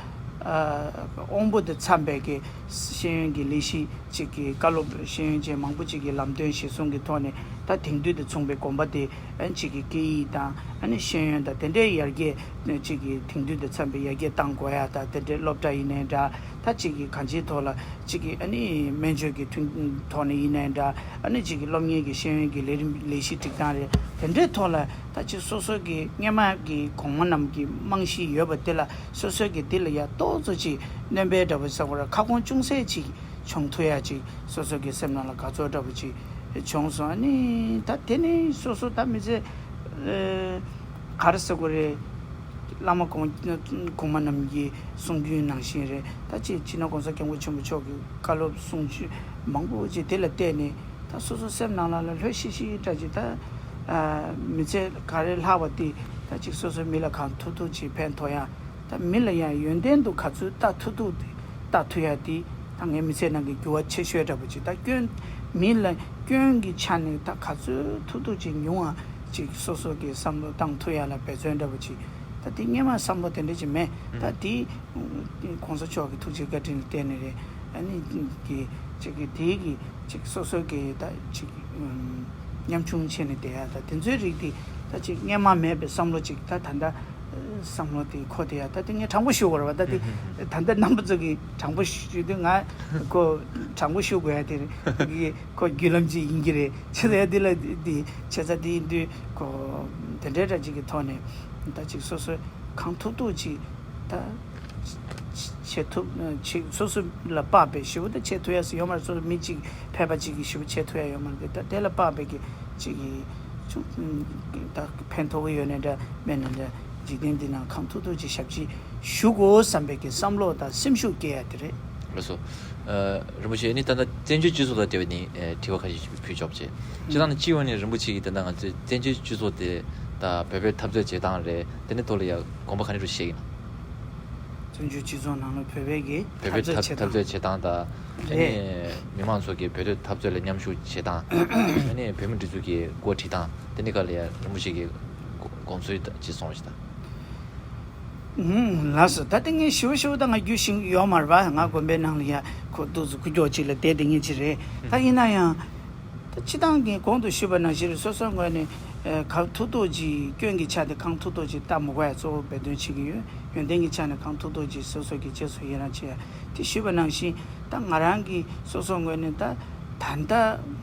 ཨ་དབང་པོ་དང་འཚམ་པའི་གི་ཤེས་ཡོན་གྱི་ལས་གཞི་ཅིག་གི་བཀའ་སློབ་ཤེས་ཡོན་ཅན་མང་པོ་ཅིག་གི་ལམ་སྟོན་གཞིར་བཟུང་གི་ཐོག་ནས་ད་དེང་དུས་དང་མཚུངས་པའི་དགོན་པ་དེ་ཨ་ཅིག་གི་སྐད་ཡིག་དང་ཨ་ནི་ཤེས་ཡོན་དང་དེ་འདྲའི་ཡར་རྒྱས་ཅིག་གི་དེང་དུས་དང་འཚམ་པའི་ཡར་རྒྱས་གཏང་དགོས་ཡ་དང་དེ་འདྲའི་སློབ་གྲྭ་ཡིན་ནའི་འདྲ། ད་གཅིག་གི་གང་ཅིའི་ཐོག་ལ་གཅིག་གི་ཨ་ནི་སྨན་བཅོས་ཀྱི་ཐོག་ནས་ཡིན་ནའི་འདྲ། ཨ་ནི་གཅིག་གི་སློབ་གཉེར་གྱི་ཤེས་ཡོན་གྱི་ལས་རིམ་ལས་གཞི་སྒྲིག་སྟངས་རེད། དེ་འདྲའི་ཐོག་ལ་ད་གཅིག་སོ་སོ་གི་སྔོན་མ་གི་གོང་མ་རྣམས་ཀྱི་རྨང་གཞི་ཡོད་པ་དེ་ལ་སོ་སོ་གི་དེ་ལ་ཡ་ཏོག་ཙམ་ཅིག་སྣོན་པའི་འདྲ་པོ་ཟེར་དགོས་རེད། ཁ་སྐོང་ཅུང་ཟད་ཅིག་བྱུང་ཐུབ་ཡ་ཅིག་སོ་སོ་གི་སེམས་ནང་ལ་དགའ་ཚོར་འདྲ་པོ་ཅིག་བྱུང་སོང་། ཨ་ནི་ད་དེ་ནི་སོ་སོ་ད་མི་ཚེ་ཨེ་ག་རེ་ཟེར་དགོས་རེད། བླ་མ་གོང་གོང་མ་རྣམས་ཀྱི་གསུང་རྒྱུན་ནང་བཞིན་རེད། ད་ཅིག་སྤྱི་ནོར་༸གོང་ས་༸སྐྱབས་མགོན་ཆེན་པོ་མཆོག་གི་བཀའ་སློབ་གསུང་ཆོས་མང་པོ་ཅིག་དེ་ལ་བལྟས་ནས་ད་སོ་སོ་སེམས་ནང་ལ་ལ་ལྷོད་ཤིག་ཤིག་འདྲ་ཅིག་ད་ཨ་མི་ཚེ་ག་རེ་ལྷག་པ་དེ་ད་ཅིག་སོ་སོ་མི་ལ་གང་ཐུབ་ཐུབ་ཅིག་ཕན་ཐོགས་ཡ། ད་མི་ལ་ཡང་ཡོན་ཏན་དུ་ག་ཚོད་ལྟ་ཐུབ་ཐུབ་དེ་ལྟ་ཐུབ་ཡ་དེ་ད་ངའི་མི་ཚེ་ནང་གི་འགྱུར་བ་ཆེ་ཤོས་འདྲ་པོ་ཅིག་ད་སྐྱོན་མི་ལ་སྐྱོན་གྱི་ཆ་ནས་ད་ག་ཚོད་ཐུབ་ཐུབ་ཅིག་ཉུང་བ་ཅིག་སོ་སོ་གི་བསམ་བློ་བཏང་ཐུབ་ཡ་ལ་འབད་བརྩོན་འདྲ་པོ་ཅིག་ད་དེ་སྔོན་མ་བསམ་བློ་དེ་འདྲ་ཅིག་མེད། ད་དེ་༸གོང་ས་མཆོག་གི་ཐུགས་རྗེ་བཀའ་དྲིན་ལ་བརྟེན་ནས་རེད། ཨ་ནི་གི་ཅིག་གི་དེའི་གི་ཅིག་སོ་སོ་གི་ད་ཅིག་ཉམ་ཆུང་བྱས་ནས་བསྡད་ཡ་ད་དེ་ཚོའི་རིགས་དེ་ད་ཅིག་སྔོན་མ་མེད་པའི་བསམ་བློ་ཅིག་ད་ད་ལྟ་བསམ་བློ་དེ་འཁོར་བསྡད་ཡ། ད་དེ་ངས་དྲང་པོ་ཞུ་དགོས་རེད་བ། ད་དེ་ད་ལྟ་རྣམ་པ་ཚོ་གི་དྲང་པོ་ཞུ་དུས་ང་ཁོ་དྲང་པོ་ཞུ་དགོས་ཡ་དེ་རེད། ཁོ་གི་ཁོ་བརྒྱུད་ལམ་ཅིག་ཡིན་གྱི་རེད། བྱས་ཙང་དེ་ལ་དེ་བྱས་ཙང་དེ་ཡིན་དུས་ཁོ་དེ་འདྲའི་འདྲ་ཅིག་གི་ཐོག་ནས་ད་ཅིག་སོ་སོ་གང་ཐུབ་ཐུབ་ཅིག་ད་བྱེད་ཐུབ་ཅིག་སོ་སོ་ལ་དཔག་པའི་ཞེ་པོ་ད་བྱེད་ཐུབ་ཡ་ཞིག་ཡོད་མ་རེད། སོ་སོ་མི་གཅིག་ཕལ་པ་གཅིག་གིས་ཞེ་པོ་བྱེད་ཐུབ་ཡ་ཡོད་མ་རེད། ད་དེ་ལ་དཔག་པའི་གི་གཅིག་གིས་ཅུང་ད་ཕན་ཐོགས་ཀྱི་ཡོད་ནའི་འདྲ་མེད་ནའི་འདྲ་འཇིག་རྟེན་འདི་ནང་གང་ཐུབ་ཐུབ་ཅིག་ཞབས་ཕྱི་ཞུ་དགོས་བསམ་པའི་གི་བསམ་བློ་དང་སེམས་ཤུགས་སྐྱེ་ཡ་དེ་རེད། ལགས་སོ། ཨ། རིན་པོ་ཆེ་ནི་ད་ལྟ་བཙན་བྱོལ་སྤྱི་ཚོགས་དང་འབྲེལ་བའི་ནི་ཨ་དྲི་བ་ཁ་ཤས་ཕུལ་ཆོག་པ་བྱས། སྤྱིར་བཏང་ནི་སྤྱི་ཡོངས་ནས་རིན་པོ་ཆེ་གིས་ད་ལྟ་ང་ཚོའི་བཙན་བྱོལ་སྤྱི་ཚོགས་དེ་དང་བོད་པའི་འཐབ་རྩོད་བྱེད་སྟངས་རེད། དེ་ནི་ཐོག་ལ་ཡང་དགོངས་པ་ག་འདྲ་བཞེས་ཀྱི་ཡིན་ན། བཙན་བྱོལ་སྤྱི་ཚོགས་ནང་ལ་བོད་པའི་གི་བོད་པའི་འཐབ་རྩོད་འཐབ་བྱེད་འཐབ་སྟངས་རྩོད་བྱེད་སྟངས་དང་། ཨ་ནི་རེད། མི་མང་ཚོ་གིས་བོད་དོན་འཐབ་རྩོད་ལ་མཉམ་ཞུགས་བྱེད་སྟངས། ཨ་ནི་བོད་མི་སྒྲིག་འཛུགས་ཀྱི་འགོ་ཁྲིད་སྟངས་དེ་ནི་ག་ལ་ཡང་རིན་པོ་ཆེ་གི་དགོངས་ཚུལ་ཅིག་གསུངས་རོགས་ཞེས་དང་། ཨུམ། ལགས་སོ། ད་ལྟ་ངས་ཞུ་ཞུ་ད་ང་རྒྱུས་ཤིང་ཡོད་མ་རེད་པ། ང་དགོན་པའི་ནང་ལ་ཡ་ཁོ་འདུག་ཚུལ་ཁུ་ཀྱོག་ཅིག་ལ་བསྡད་བསྡད་ངེས་ཅི་རེད། ད་ཡིན་ན་ཡང་། ད་སྤྱི་བཏང་གི་གོང་དུ་ཞུས་པ་ནང་བཞིན་སོ་སོའི་ངོས་ནས་ཨེ་གང་ཐུབ་ཐུབ་ཅིག་སྐྱོན་གྱི་ཆ་དེ་གང་ཐུབ་ཐུབ་ཅིག་ལྟ་མི་དགོས་ཡ་གཙོ་བོ་འབད་བརྩོན་བྱེད་ཀྱི་ཡོད། ཡོན་ཏན་གྱི་ཆ་ནས་གང་ཐུབ་ཐུབ་ཅིག་སོ་སོ་གི་རྗེས་སུ་ཡི་རང་བྱེད་ཡ་དེ་ཞུས་པ་ནང་བཞིན་ད་ང་རང་གི་སོ་སོའི་ངོས་ནས་ད་ད་ལྟ་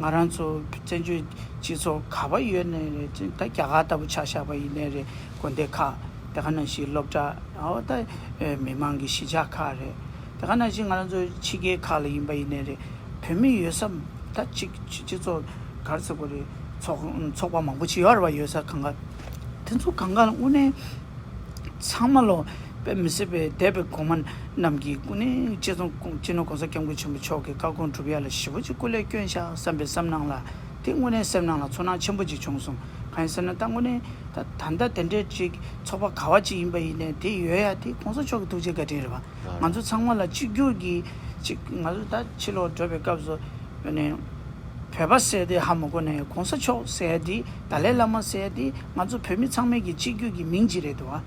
ང་རང་ཚོ་བཙན་བྱོལ་སྤྱི་ཚོགས་ག་པར་ཡོད་ནའི་རེད། ད་རྒྱ་གར་ལྟ་བུ་ཆ་བཞག་པ་ཡིན་ནའི་རེད། དགོན་སྡེ་ཁག་དེ་ག་ནང་བཞིན་སློབ་གྲྭ་འོ་ད་མི་མང་གི་གཞིས་ཆགས་ཁག་རེད། དེ་ག་ནང་བཞིན་ང་རང་ཚོ་ཕྱི་རྒྱལ་ཁག་ལ་ཡིན་པ་ཡིན་ནའི་རེད། བོད་མི་ཡོད་ས་ད་གཅིག་སྤྱི་ཚོགས་ག་རེ་ཟེར་དགོས་རེད། ཚོགས་ཚོགས་པ་མང་པོ་ཅིག་ཡོད་རེད་བ། ཡོད་ས་གང་ག་དེ་ཚོ་གང་ག་ལ་དངོས་གནས་ཚང་མ་ལོ་དཔེ་མི་སྲིད་པའི་འདས་པའི་གོང་མ་རྣམས་ཀྱི་དངོས་གནས་སྤྱི་ཚོགས་སྤྱི་ནོར་༸གོང་ས་༸སྐྱབས་མགོན་ཆེན་པོ་མཆོག་གི་བཀའ་དགོངས་སྒྲུབ་ཡ་ལ་ཞེ་པོ་ཅིག་སྐུ་ལས་བསྐྱོན་ཤག་བསམ་པའི་བསམ་སྣང་ལ་དེ་དངོས་གནས་སེམས་ནང་ལ་ཚོར་སྣང་ཆེན་པོ་ཅིག་བྱུང་སོང་། གང་ཡིན་ཟེར་ན་ད་དངོས་གནས་ད་ད་ལྟ་དེ་འདྲའི་ཅིག་ཚོགས་པ་ག་བ་ཅིག་ཡིན་པ་ཡིན་ནའི་དེ་ཡོད་ཡ་དེ་གོང་ས་མཆོག་གི་ཐུགས་རྗེ་བཀའ་དྲིན་རེད་བ། ང་ཚོ་ཚང་མ་ལ་གཅིག་གྱུར་གྱི་ཅིག་ང་ཚོ་ད་ཕྱི་ལོགས་འགྲོ་བའི་སྐབས་སུ་ནས་བོད་པ་ཟེར་དེ་ཧ་མ་གོ་ནའི་གོང་ས་མཆོག་ཟེར་དེ་ཏཱ་ལའི་བླ་མ་ཟེར་དེ་ང་ཚོ་བོད་མི་ཚང་མའི་གི་གཅིག་གྱུར་གྱི་མིང་ཅིག་རེད་འདུག་བ།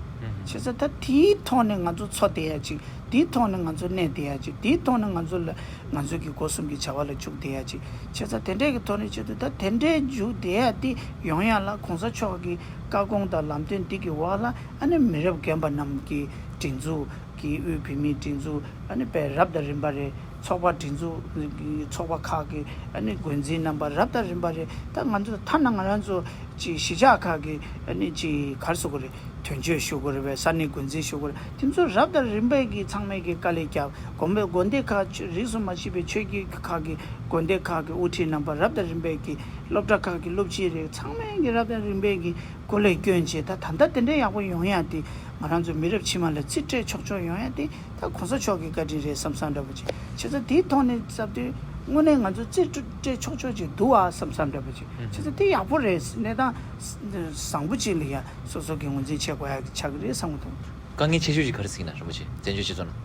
བྱས་ཙང་ད་དེའི་ཐོག་ནས་ང་ཚོ་འཚོ་བསྡད་ཡ་ཅིག་དེའི་ཐོག་ནས་ང་ཚོ་གནས་བསྡད་ཡ་ཅིག་དེའི་ཐོག་ནས་ང་ཚོ་ལ་ང་ཚོ་གི་སྒོ་གསུམ་གྱི་བྱ་བ་ལ་འཇུག་བསྡད་ཡ་ཅིག་བྱས་ཙང་དེ་འདྲའི་གི་ཐོག་ནས་བྱེད་དུས་ད་དེ་འདྲའི་འཇུག་བསྡད་ཡ་དེ་ཡོང་ཡ་ལ་གོང་ས་མཆོག་གི་བཀའ་དགོངས་དང་ལམ་སྟོན་འདི་གི་འོག་ལ་ཨ་ནི་མི་རབས་རྒན་པ་རྣམས་ཀྱི་སྒྲིག་འཛུགས་ཀྱི་དབུས་བོད་མིའི་སྒྲིག་འཛུགས་ཨ་ནི་དཔེ་རབ་དང་རིམ་པ་རེད། ཚོགས་པ་སྒྲིག་འཛུགས་ཚོགས་པ་ཁག་གི་ཨ་ནི་འགོ་འཛིན་རྣམ་པ་རབ་དང་རིམ་པ་རེད། ད་ང་ཚོ་ཐ་ན་ང་རང་ཚོ་ཅིག་གཞིས་ཆགས་ཁག་གི་ཨ་ནི་ཅིག་ག་རེ་ཟེར་དགོས་རེད། དོན་གཅོད་ཞུ་དགོས་རེད་པས། ས་གནས་འགོ་འཛིན་ཞུ་དགོས་རེད། དེ་ཚོ་རབ་དང་རིམ་པས་ཀྱི་ཚང་མས་ཀྱི་དཀའ་ལས་བརྒྱབ། དགོན་པའི་དགོན་སྡེ་ཁག་རིས་སུ་མ་ཆད་པའི་ཆོས་བརྒྱུད་ཁག་གི་དགོན་སྡེ་ཁག་གི་དབུ་ཁྲིད་རྣམ་པ་རབ་དང་རིམ་པས་ཀྱི་སློབ་གྲྭ་ཁག་གི་སློབ་སྤྱི་རེད། ཚང་མས་ཀྱི་རབ་དང་རིམ་པས་ཀྱི་སྐུ་ལས་བསྐྱོན་བྱས། ད་ད་ལྟ་དེ་འདྲའི་ཡག་པོ་ཡོང་ཡ་དེ་ང་རང་ཚོ་མི་རབས་ཕྱི་མ་ལ་རྩིས་སྤྲད་ཆོག་ཆོག་ཡོང་ཡ་དེ་ད་གོང་ས་མཆོག་གི་བཀའ་དྲིན་རེད་བསམ་བསམ་འདྲ་པོ་ཅིག་བྱས་ཙང་དེའི་ཐོག་ནས་བསམ་དུས་དངོས་གནས་ང་ཚོ་རྩིས་སྤྲད་ཆོག་ཆོག་ཅིག་འདུག་ཨ་བསམ་བསམ་འདྲ་པོ་ཅིག་བྱས་ཙང་དེ་ཡག་པོ་རེད། གནས་སྟངས་བཟང་པོ་ཅིག་ལ་ཡ་སོ་སོ་གི་ངོས་འཛིན་བྱེད་དགོས་ཡ་ཆགས་ཀྱི་རེད་བསམ་གྱི་འདུག་དཀའ་ངལ་ཆེ་ཤོས་ཅིག་ག་རེ་ཟེར་གྱི་ན་རིན་པོ་ཆེ། བཙན་བྱོལ་སྤྱི་ཚོགས་ནང་།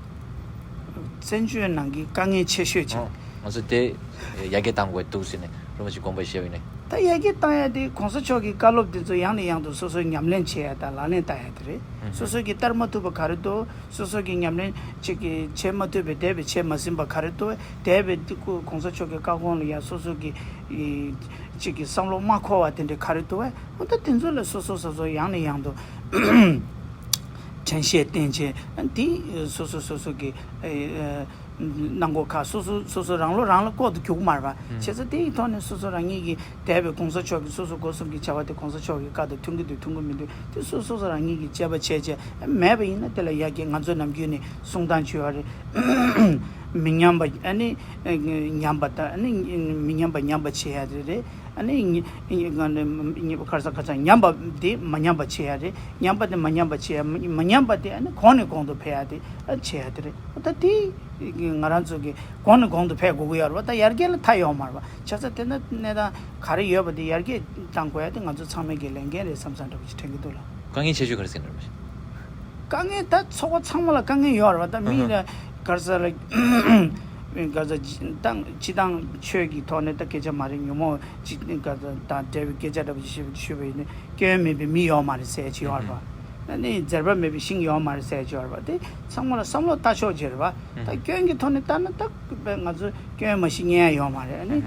བཙན་བྱོལ་ནང་གི་དཀའ་ངལ་ཆེ་ཤོས་ཅིག་ཨོ། ང་ཚོ་དེ་ཡར་རྒྱས་གཏང་དགོས་འདུག་ཟེར་ནས་རིན་པོ་ཆེ་དགོངས་པ་བཞེས་པ་ཡིན་ནའི། ད་ཡར་རྒྱས་གཏང་ཡ་དེ་གོང་ས་མཆོག་གི་བཀའ་སློབ་དེ་ཚོ་ཡང་ནས་ཡང་དུ་སོ་སོས་ཉམས་ལེན་བྱེད་ཡ་དང་ལག་ལེན་བསྟར་ཡ་དེ་རེད། ཨུ་ཧུ། སོ་སོ་གིས་བསྟར་མ་ཐུབ་པ་ག་རེ་འདུག་སོ་སོ་གིས་ཉམས་ལེན་ཅིག་གིས་བྱེད་མ་ཐུབ་པའི་འདས་པའི་བྱེད་མ་ཟིན་པ་ག་རེ་འདུག་འདས་པའི་དེ་ཁོ་གོང་ས་མཆོག་གི་བཀའ་དགོངས་ལ་ཡ་སོ་སོ་གིས་ཅིག་གིས་བསམ་བློ་མ་འཁོར་བ་དེ་འདྲ་ག་རེ་འདུག་བས། འོ་ད་དེ་ཚོ་ལ་སོ་སོ་སོ་སོ་ཡང་ནས་ཡང་དུ་དྲན་ཤེས་བསྟེན་བྱས་དེ་སོ་སོ་སོ་སོ་གི་ཨེ། གནང་སྒོ་ཁག་སོ་སོ་སོ་སོ་རང་བློ་རང་ལ་ལྐོག་ཏུ་རྒྱུག་མ་རེད་པ། བྱས་ཙང་དེ་ཡི་ཐོག་ནས་སོ་སོ་རང་ཉིད་ཀྱི་འདས་པའི་གོང་ས་མཆོག་གི་སོ་སོ་སྒོ་གསུམ་གྱི་བྱ་བ་དེ་གོང་ས་མཆོག་གི་བཀའ་དང་མཐུན་གྱི་འདུག་མཐུན་གྱི་མི་འདུག་དེ་སོ་སོ་སོ་རང་ཉིད་ཀྱི་དཔྱད་པ་བྱས་བྱས་མེད་པ་ཡིན་ན། དེ་ལ་ཡ་གི་ང་ཚོ་ནམ་རྒྱུན་ནས་གསུང་སྟངས་བྱོས་པ་རེད། མི་ཉམས་པ་ཨ་ནི་ཉམས་པ་དང་ཨ་ནི་མི་ཉམས་པ་ཉམས་པ་བྱེད་ཡ་དེ་རེད། ཨ་ནི་ཉི་ཉི་ང་ནི་ཉི་ཁར་ས་ཁར་ས་ཉམས་པ་དེ་མ་ཉམས་པ་བྱེད་ཡ་རེད། ཉམས་པ་དེ་མ་ཉམས་པ་བྱེད་ཡ་མ་མ་ཉམས་པ་དེ་ཨ་ནི་གོང་ནས་གོང་དུ་འཕེལ་ཡ་དེ་ཨ་བྱེད་ཡ་དེ་རེད། ད་དེ་ང་རང་ཚོ་གི་གོང་ནས་གོང་དུ་འཕེལ་དགོས་ཀྱི་ཡོད་རེད་པ། ད་ཡར་རྒྱས་ལ་མཐའ་ཡོད་མ་རེད་པ། བྱས་ཙང་དེ་ན་གནས་སྟངས་ག་རེ་ཡོད་པ་དེ་ཡར་རྒྱས་གཏང་དགོས་ཡ་དེ་ང་ཚོ་ཚང་མའི་གི་ལས་འགན་རེད་བསམ་བསམ་འདྲ་པོ་ཞིག་དྲན་གྱི་འདུག་ལགས། དཀའ་ངལ་ཆེ་ཤོས་ག་རེ་ཟེར་ན་རེད་པ། དཀའ་ངལ་ད་ཚོགས་པ་ཚང་མ་ལ་དཀའ་ངལ་ཡོད་རེད་པ། ད་མི་ལ་ག་རེ་ཟེར་ལ་ག་རེ་ཟེར་སྤྱི་བཏང་སྤྱི་བཏང་ཆོས་ཀྱི་ཐོག་ནས་ད་སྐད་ཆ་མ་རེད། ཉོན་མོངས་ཅིག་ག་རེ་ཟེར་དང་འབྲེལ་བའི་སྐད་ཆ་འདྲ་པོ་ཞིག་ཞུས་པ་ཡིན་ན། སྐྱོན་མེད་པའི་མི་ཡོད་མ་རེད་ཟེར་གྱི་ཡོད་རེད་པ། ཨ་ནི་འཛེར་བ་མེད་པའི་ཤིང་ཡོད་མ་རེད་ཟེར་གྱི་ཡོད་རེད་པ། དེ་ཚང་མ་ལ་བསམ་བློ་ལྟ་ཕྱོགས་ཅིག་རེད་པ། ད་སྐྱོན་གྱི་ཐོག་ནས་ལྟ་ན་ད་ང་ཚོ་སྐྱོན་མ་ཤེས་མཁན་ཡོད་མ་རེད། ཨ་ནི་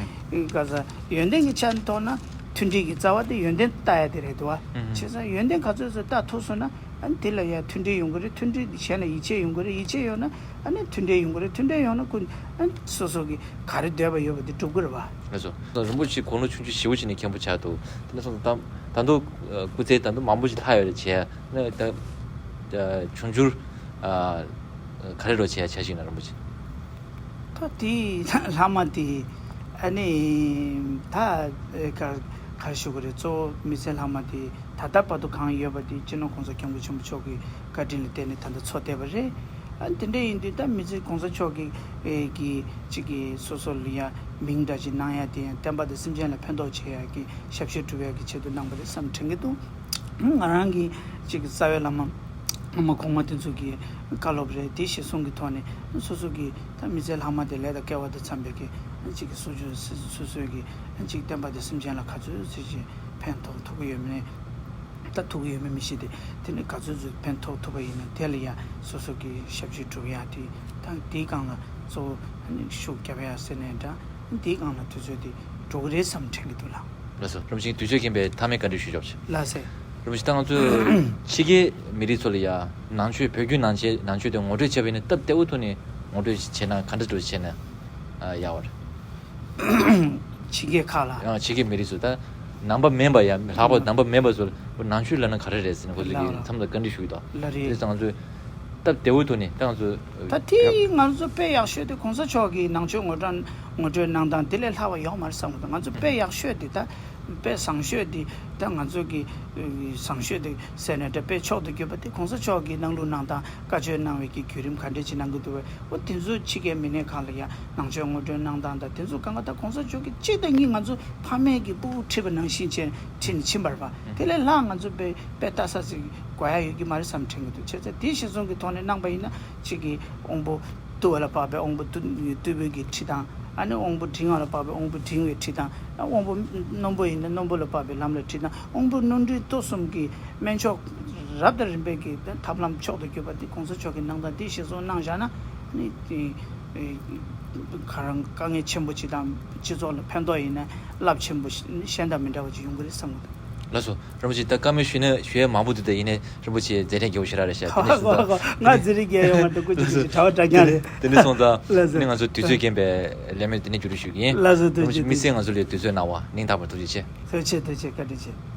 ག་རེ་ཟེར་ཡོན་ཏན་གྱི་ཆ་ནས་མཐོང་ན་མཐུན་སྒྲིལ་གྱི་རྩ་བ་དེ་ཡོན་ཏན་ལྟ་ཡ་དེ་རེད་འདུག་པ། བྱས་ཙང་ཡོན་ཏན་ག་ཚོད་ཚོད་ལྟ་ཐུབ་སོང་ན། ཨ་ནི་དེ་ལ་ཡ་མཐུན་སྒྲིལ་ཡོང་གི་རེད། མཐུན་སྒྲིལ་གཞན་ལ་ཡིད་ཆེས་ཡོང་གི་རེད། ཡིད་ཆེས་ཡོང་ན་ཨ་ནི་མཐུན་སྒྲིལ་ཡོང་གི་རེད། མཐུན་སྒྲིལ་ཡོང་ན་ཀུན་ཨ་ནི་སོ་སོ་གི་ག་རེ་འདོད་པ་ཡོད་པ་དེ་འགྲུབ་གི་རེད་པ། ལགས་སོ། རིན་པོ་ཆེ་དགུང་ལོ་ཆུང་ཆུང་ཞེ་པོ་ཅིག་ནས་མཁན་པོ་ཆགས་འདུག་དེ་འདྲ་སོང་ཙང་ད་ད་དུང་སྐུ་ཚེ་ད་དུང་མང་པོ་ཞིག་ལྷག་ཡོད་རེད། བྱས་ན་ད་འབྱུང་འགྱུར་ག་རེ་རོགས་བྱས་བྱ་ཞིག་ན་རིན་པོ་ཆེ། ད་དེ་ལྷག་མ་དེ་ཨ་ནི་ད་ག་ག་རེ་ཞུ་གི་རེད། གཙོ་བོ་མི་ཚེ་ལྷག་མ་དེ་ད་ལྟ་བར་དུ་གང་ཡོད་པ་དེ་སྤྱི་ནོར་༸གོང་ས་༸སྐྱབས་མགོན་ཆེན་པོ་མཆོག་གི་བཀའ་དྲིན་ལ་བརྟེན་ནས་ད་ལྟ་འཚོ་བསྡད་པ་རེད། ཨ་དེ་འདྲ་ཡིན་དུས་ད་མི་ཚེ་༸གོང་ས་མཆོག་གི་ཨེ་གི་གཅིག་གི་སོ་སོ་ལ་ཡ་མིང་འདྲ་ཅིག་གནང་ཡ་དེ་ཡང་བསྟན་པ་དང་སེམས་ཅན་ལ་ཕན་ཐོགས་བྱེད་ཡ་གི་ཞབས་ཞུ་སྒྲུབ་ཡ་གི་ཆེད་དུ་གནང་པ་རེད་བསམ་དྲན་གྱི་འདུག་ང་རང་གི་གཅིག་གི་རྩ་བའི་བླ་མ་སྔོན་མ་གོང་མ་དེ་ཚོ་གི་བཀའ་སློབ་རེད། དེ་གཞིར་བཟུང་གི་ཐོག་ནས་སོ་སོ་གི་ད་མི་ཚེ་ལྷག་མ་དེ་ལས་དང་སྐལ་བ་དང་འཚམས་པའི་གི་གཅིག་གི་སོ་སོ་སོ་སོའི་གི་གཅིག་བསྟན་པ་དང་སེམས་ཅན་ལ་ག་ཚོད་ཅིག་ཕན་ཐོགས་ཐུབ་ཀྱི་ཡོད་མེད། ད་ཐུག་གི་ཡོད་མེད་མི་ཤེས་ཏེ། དེ་ནས་ག་ཚོད་ཚོད་ཕན་ཐོགས་ཐུབ་པ་ཡིན་ན་དེ་ལ་ཡ་སོ་སོ་གི་ཞབས་ཞུ་སྒྲུབ་ཡ་དེ་ད་དེའི་སྒང་ལ་གཙོ་བོ་ཤུགས་རྒྱབ་ཡ་ཟེར་ནས་འདྲ། དེའི་སྒང་ལ་དུས་ཚོད་དེ་འགྲོ་གི་རེད་བསམ་དྲན་གྱི་འདུག་ལགས། ལགས་སོ། རིན་པོ་ཆེ་དུས་ཚོད་རྐྱེན་པས་མཐའ་མའི་བཀའ་འདྲི་ཞུ་ཆོག་ཆེ། ལགས་སེ། རིན་པོ་ཆེ་ད་ང་ཚོས་ཕྱི་རྒྱལ་མི་རིགས་ཚོ་ལ་ཡ་ནང་ཆོས་བོད་བརྒྱུད་ནང་ཆོས་ནང་ཆོས་དེ་ངོ་སྤྲོད་བྱས་པ་ཡིན་ན་སྟབས་བདེ་བོ་ཐོག་ནས་ངོ་སྤྲོད་བྱས་ན་ག་འདྲ་འདྲ་བྱས་ན་ཡག་པ་རེད། ཕྱི་རྒྱལ་ཁག་ལ། ཡང་ཕྱི་རྒྱལ་མི་རིགས་ཚོ་ད་ནང་པ་མིན་པ་ཡ་ལྷག་པར་ནང་པ་མིན་པ་ཚོ་ལ་ནང་ཆོས་ལབ་ན་ག་རེ་རེད་ཟེར་ནས་ཁོ་ཚོ་གི་མཚམས་དང་བཀའ་འདྲི་ཞུ་གི་འདུག་ལ་རེད། དེ་ང་ཚོས་སྟབས་བདེ་བོ་ཐོག་ནས་ད་ང་ཚོ་ད་དེ་ང་ཚོ་དཔེ་ཡག་ཤོས་དེ་གོང་ས་མཆོག་གི་ནང་ཆོས་ངོ་སྤྲོད་ངོ་སྤྲོད་གནང་སྟངས་དེ་ལས་ལྷག་པ་ཡོད་མ་རེད་བསམ་གི་འདུག་ང་ཚོ་དཔེ་ཡག་ཤོས་དེ་ད་དཔེ་བཟང་ཤོས་དེ་ད་ང་ཚོ་གི་བཟང་ཤོས་དེ་ཟེར་ནས་ད་དཔེ་མཆོག་ཏུ་གྱུར་པ་དེ་གོང་ས་མཆོག་གི་གནང་ལུགས་གནང་སྟངས་བཀའ་ཆོས་གནང་བའི་གི་བརྒྱུད་རིམ་ག་འདྲས་ཅིག་གནང་གི་འདུག་བས། འོ་དེ་ཚོ་ཕྱི་རྒྱལ་མི་སྣའི་ཁང་ལ་ཡང་ནང་ཆོས་ངོ་སྤྲོད་གནང་སྟངས་དང་དེ་ཚོ་གང་ག་ད་གོང་ས་མཆོག་གིས་གཅིག་དང་གཉིས་ང་ཚོ་ཕ་མས་ཀྱི་སྤུ་གུ་ཁྲིད་པ་ནང་བཞིན་བྱས་ཁྲིད་ནས་ཕྱིན་པ་རེད་པ། དེ་ལས་ལྷག་ང་ཚོ་དཔེ་དཔེ་ལྟ་ས་ཞིག་དགོས་ཡ་ཡོད་ཀྱི་མ་རེད་བསམ་དྲན་གྱི་འདུག་བྱས་ཙང་དེ་གཞིར་བཟུང་གི་ཐོག་ནས་གནང་པ་ཡིན་ན་གཅིག་གིས་དབང་པོ་བཏུལ་བ་ལ་དཔག་པའི་དབང་པོ་བཏུལ་བཏུལ་བའི་གི་ཁྲིད་སྟངས། ཨ་ནི་དབང་པོ་འབྲིང་བ་ལ་དཔག་པའི་དབང་པོ་འབྲིང་བའི་ཁྲིད་སྟངས། དབང་པོ་རྣོན་པོ་ཡིན་ན་རྣོན་པོ་ལ་དཔག་པའི་ལམ་ལ་ཁྲིད་སྟངས། དབང་པོ་རྣོན་འབྲིང་སྟོབས་གསུམ་གྱི་སྨན་མཆོག་རབ་དང་རིམ་པས་ཀྱི་ཐབས་ལམ་མཆོག་ཏུ་གྱུར་པ་འདི་གོང་ས་མཆོག་གི་གནང་སྟངས་འདི་གཞིར་བཟུང་གནང་བཞག་ན་ནི་ག་རང་དཀའ་ངལ་ཆེན་པོ་ཅིག་དང་སྤྱི་ཚོགས་ལ་ཕན་ཐོགས་ཡིན་ན་རླབས་ཆེན་པོ་ཞིག་གཞན་དང་མི་འདྲ་བ་ཅིག་ཡོང་གི་རེད་བསམ་གི་འདུག་ལགས་སོ། རིན་པོ་ཆེ་ད་བཀའ་མོལ་ཞུས་ན་ཞུ་ཡ་མང་པོ་འདུག་ད་ཡིན་ནའི་རིན་པོ་ཆེ་མཛད་རིམ་རྒྱལ་པོ་ཞེ་དྲག་རེད་ཤག་ཁ་དེ་ནས་སོང་ཙང་ང་མཛད་རིམ་རྒྱལ་ཡོང་བ་འདུག་ཀུ་ཅིག་ཅིག་གྲྭ་པ་འདྲ་མཉམ་རེད། དེ་ནས་སོང་ཙང་ལགས་སོ། ནི་ང་ཚོ་དུས་ཚོད་རྐྱེན་པས་ལན་མེད་དེ་ནས་མཇུག་སྒྲིལ་ཞུ་གི་ཡིན། ལགས་སོ། རིན་པོ་ཆེ་དམིགས་བསལ་ང་ཚོ་ལ་དུས་ཚོད་གནང་བ་སྙིང་ཐག་པ་ཐུགས་རྗེ་ཆེ། ཐུགས་རྗེ་ཆེ། ཐུགས་རྗེ་ཆེ། བཀའ་དྲིན་ཆེ།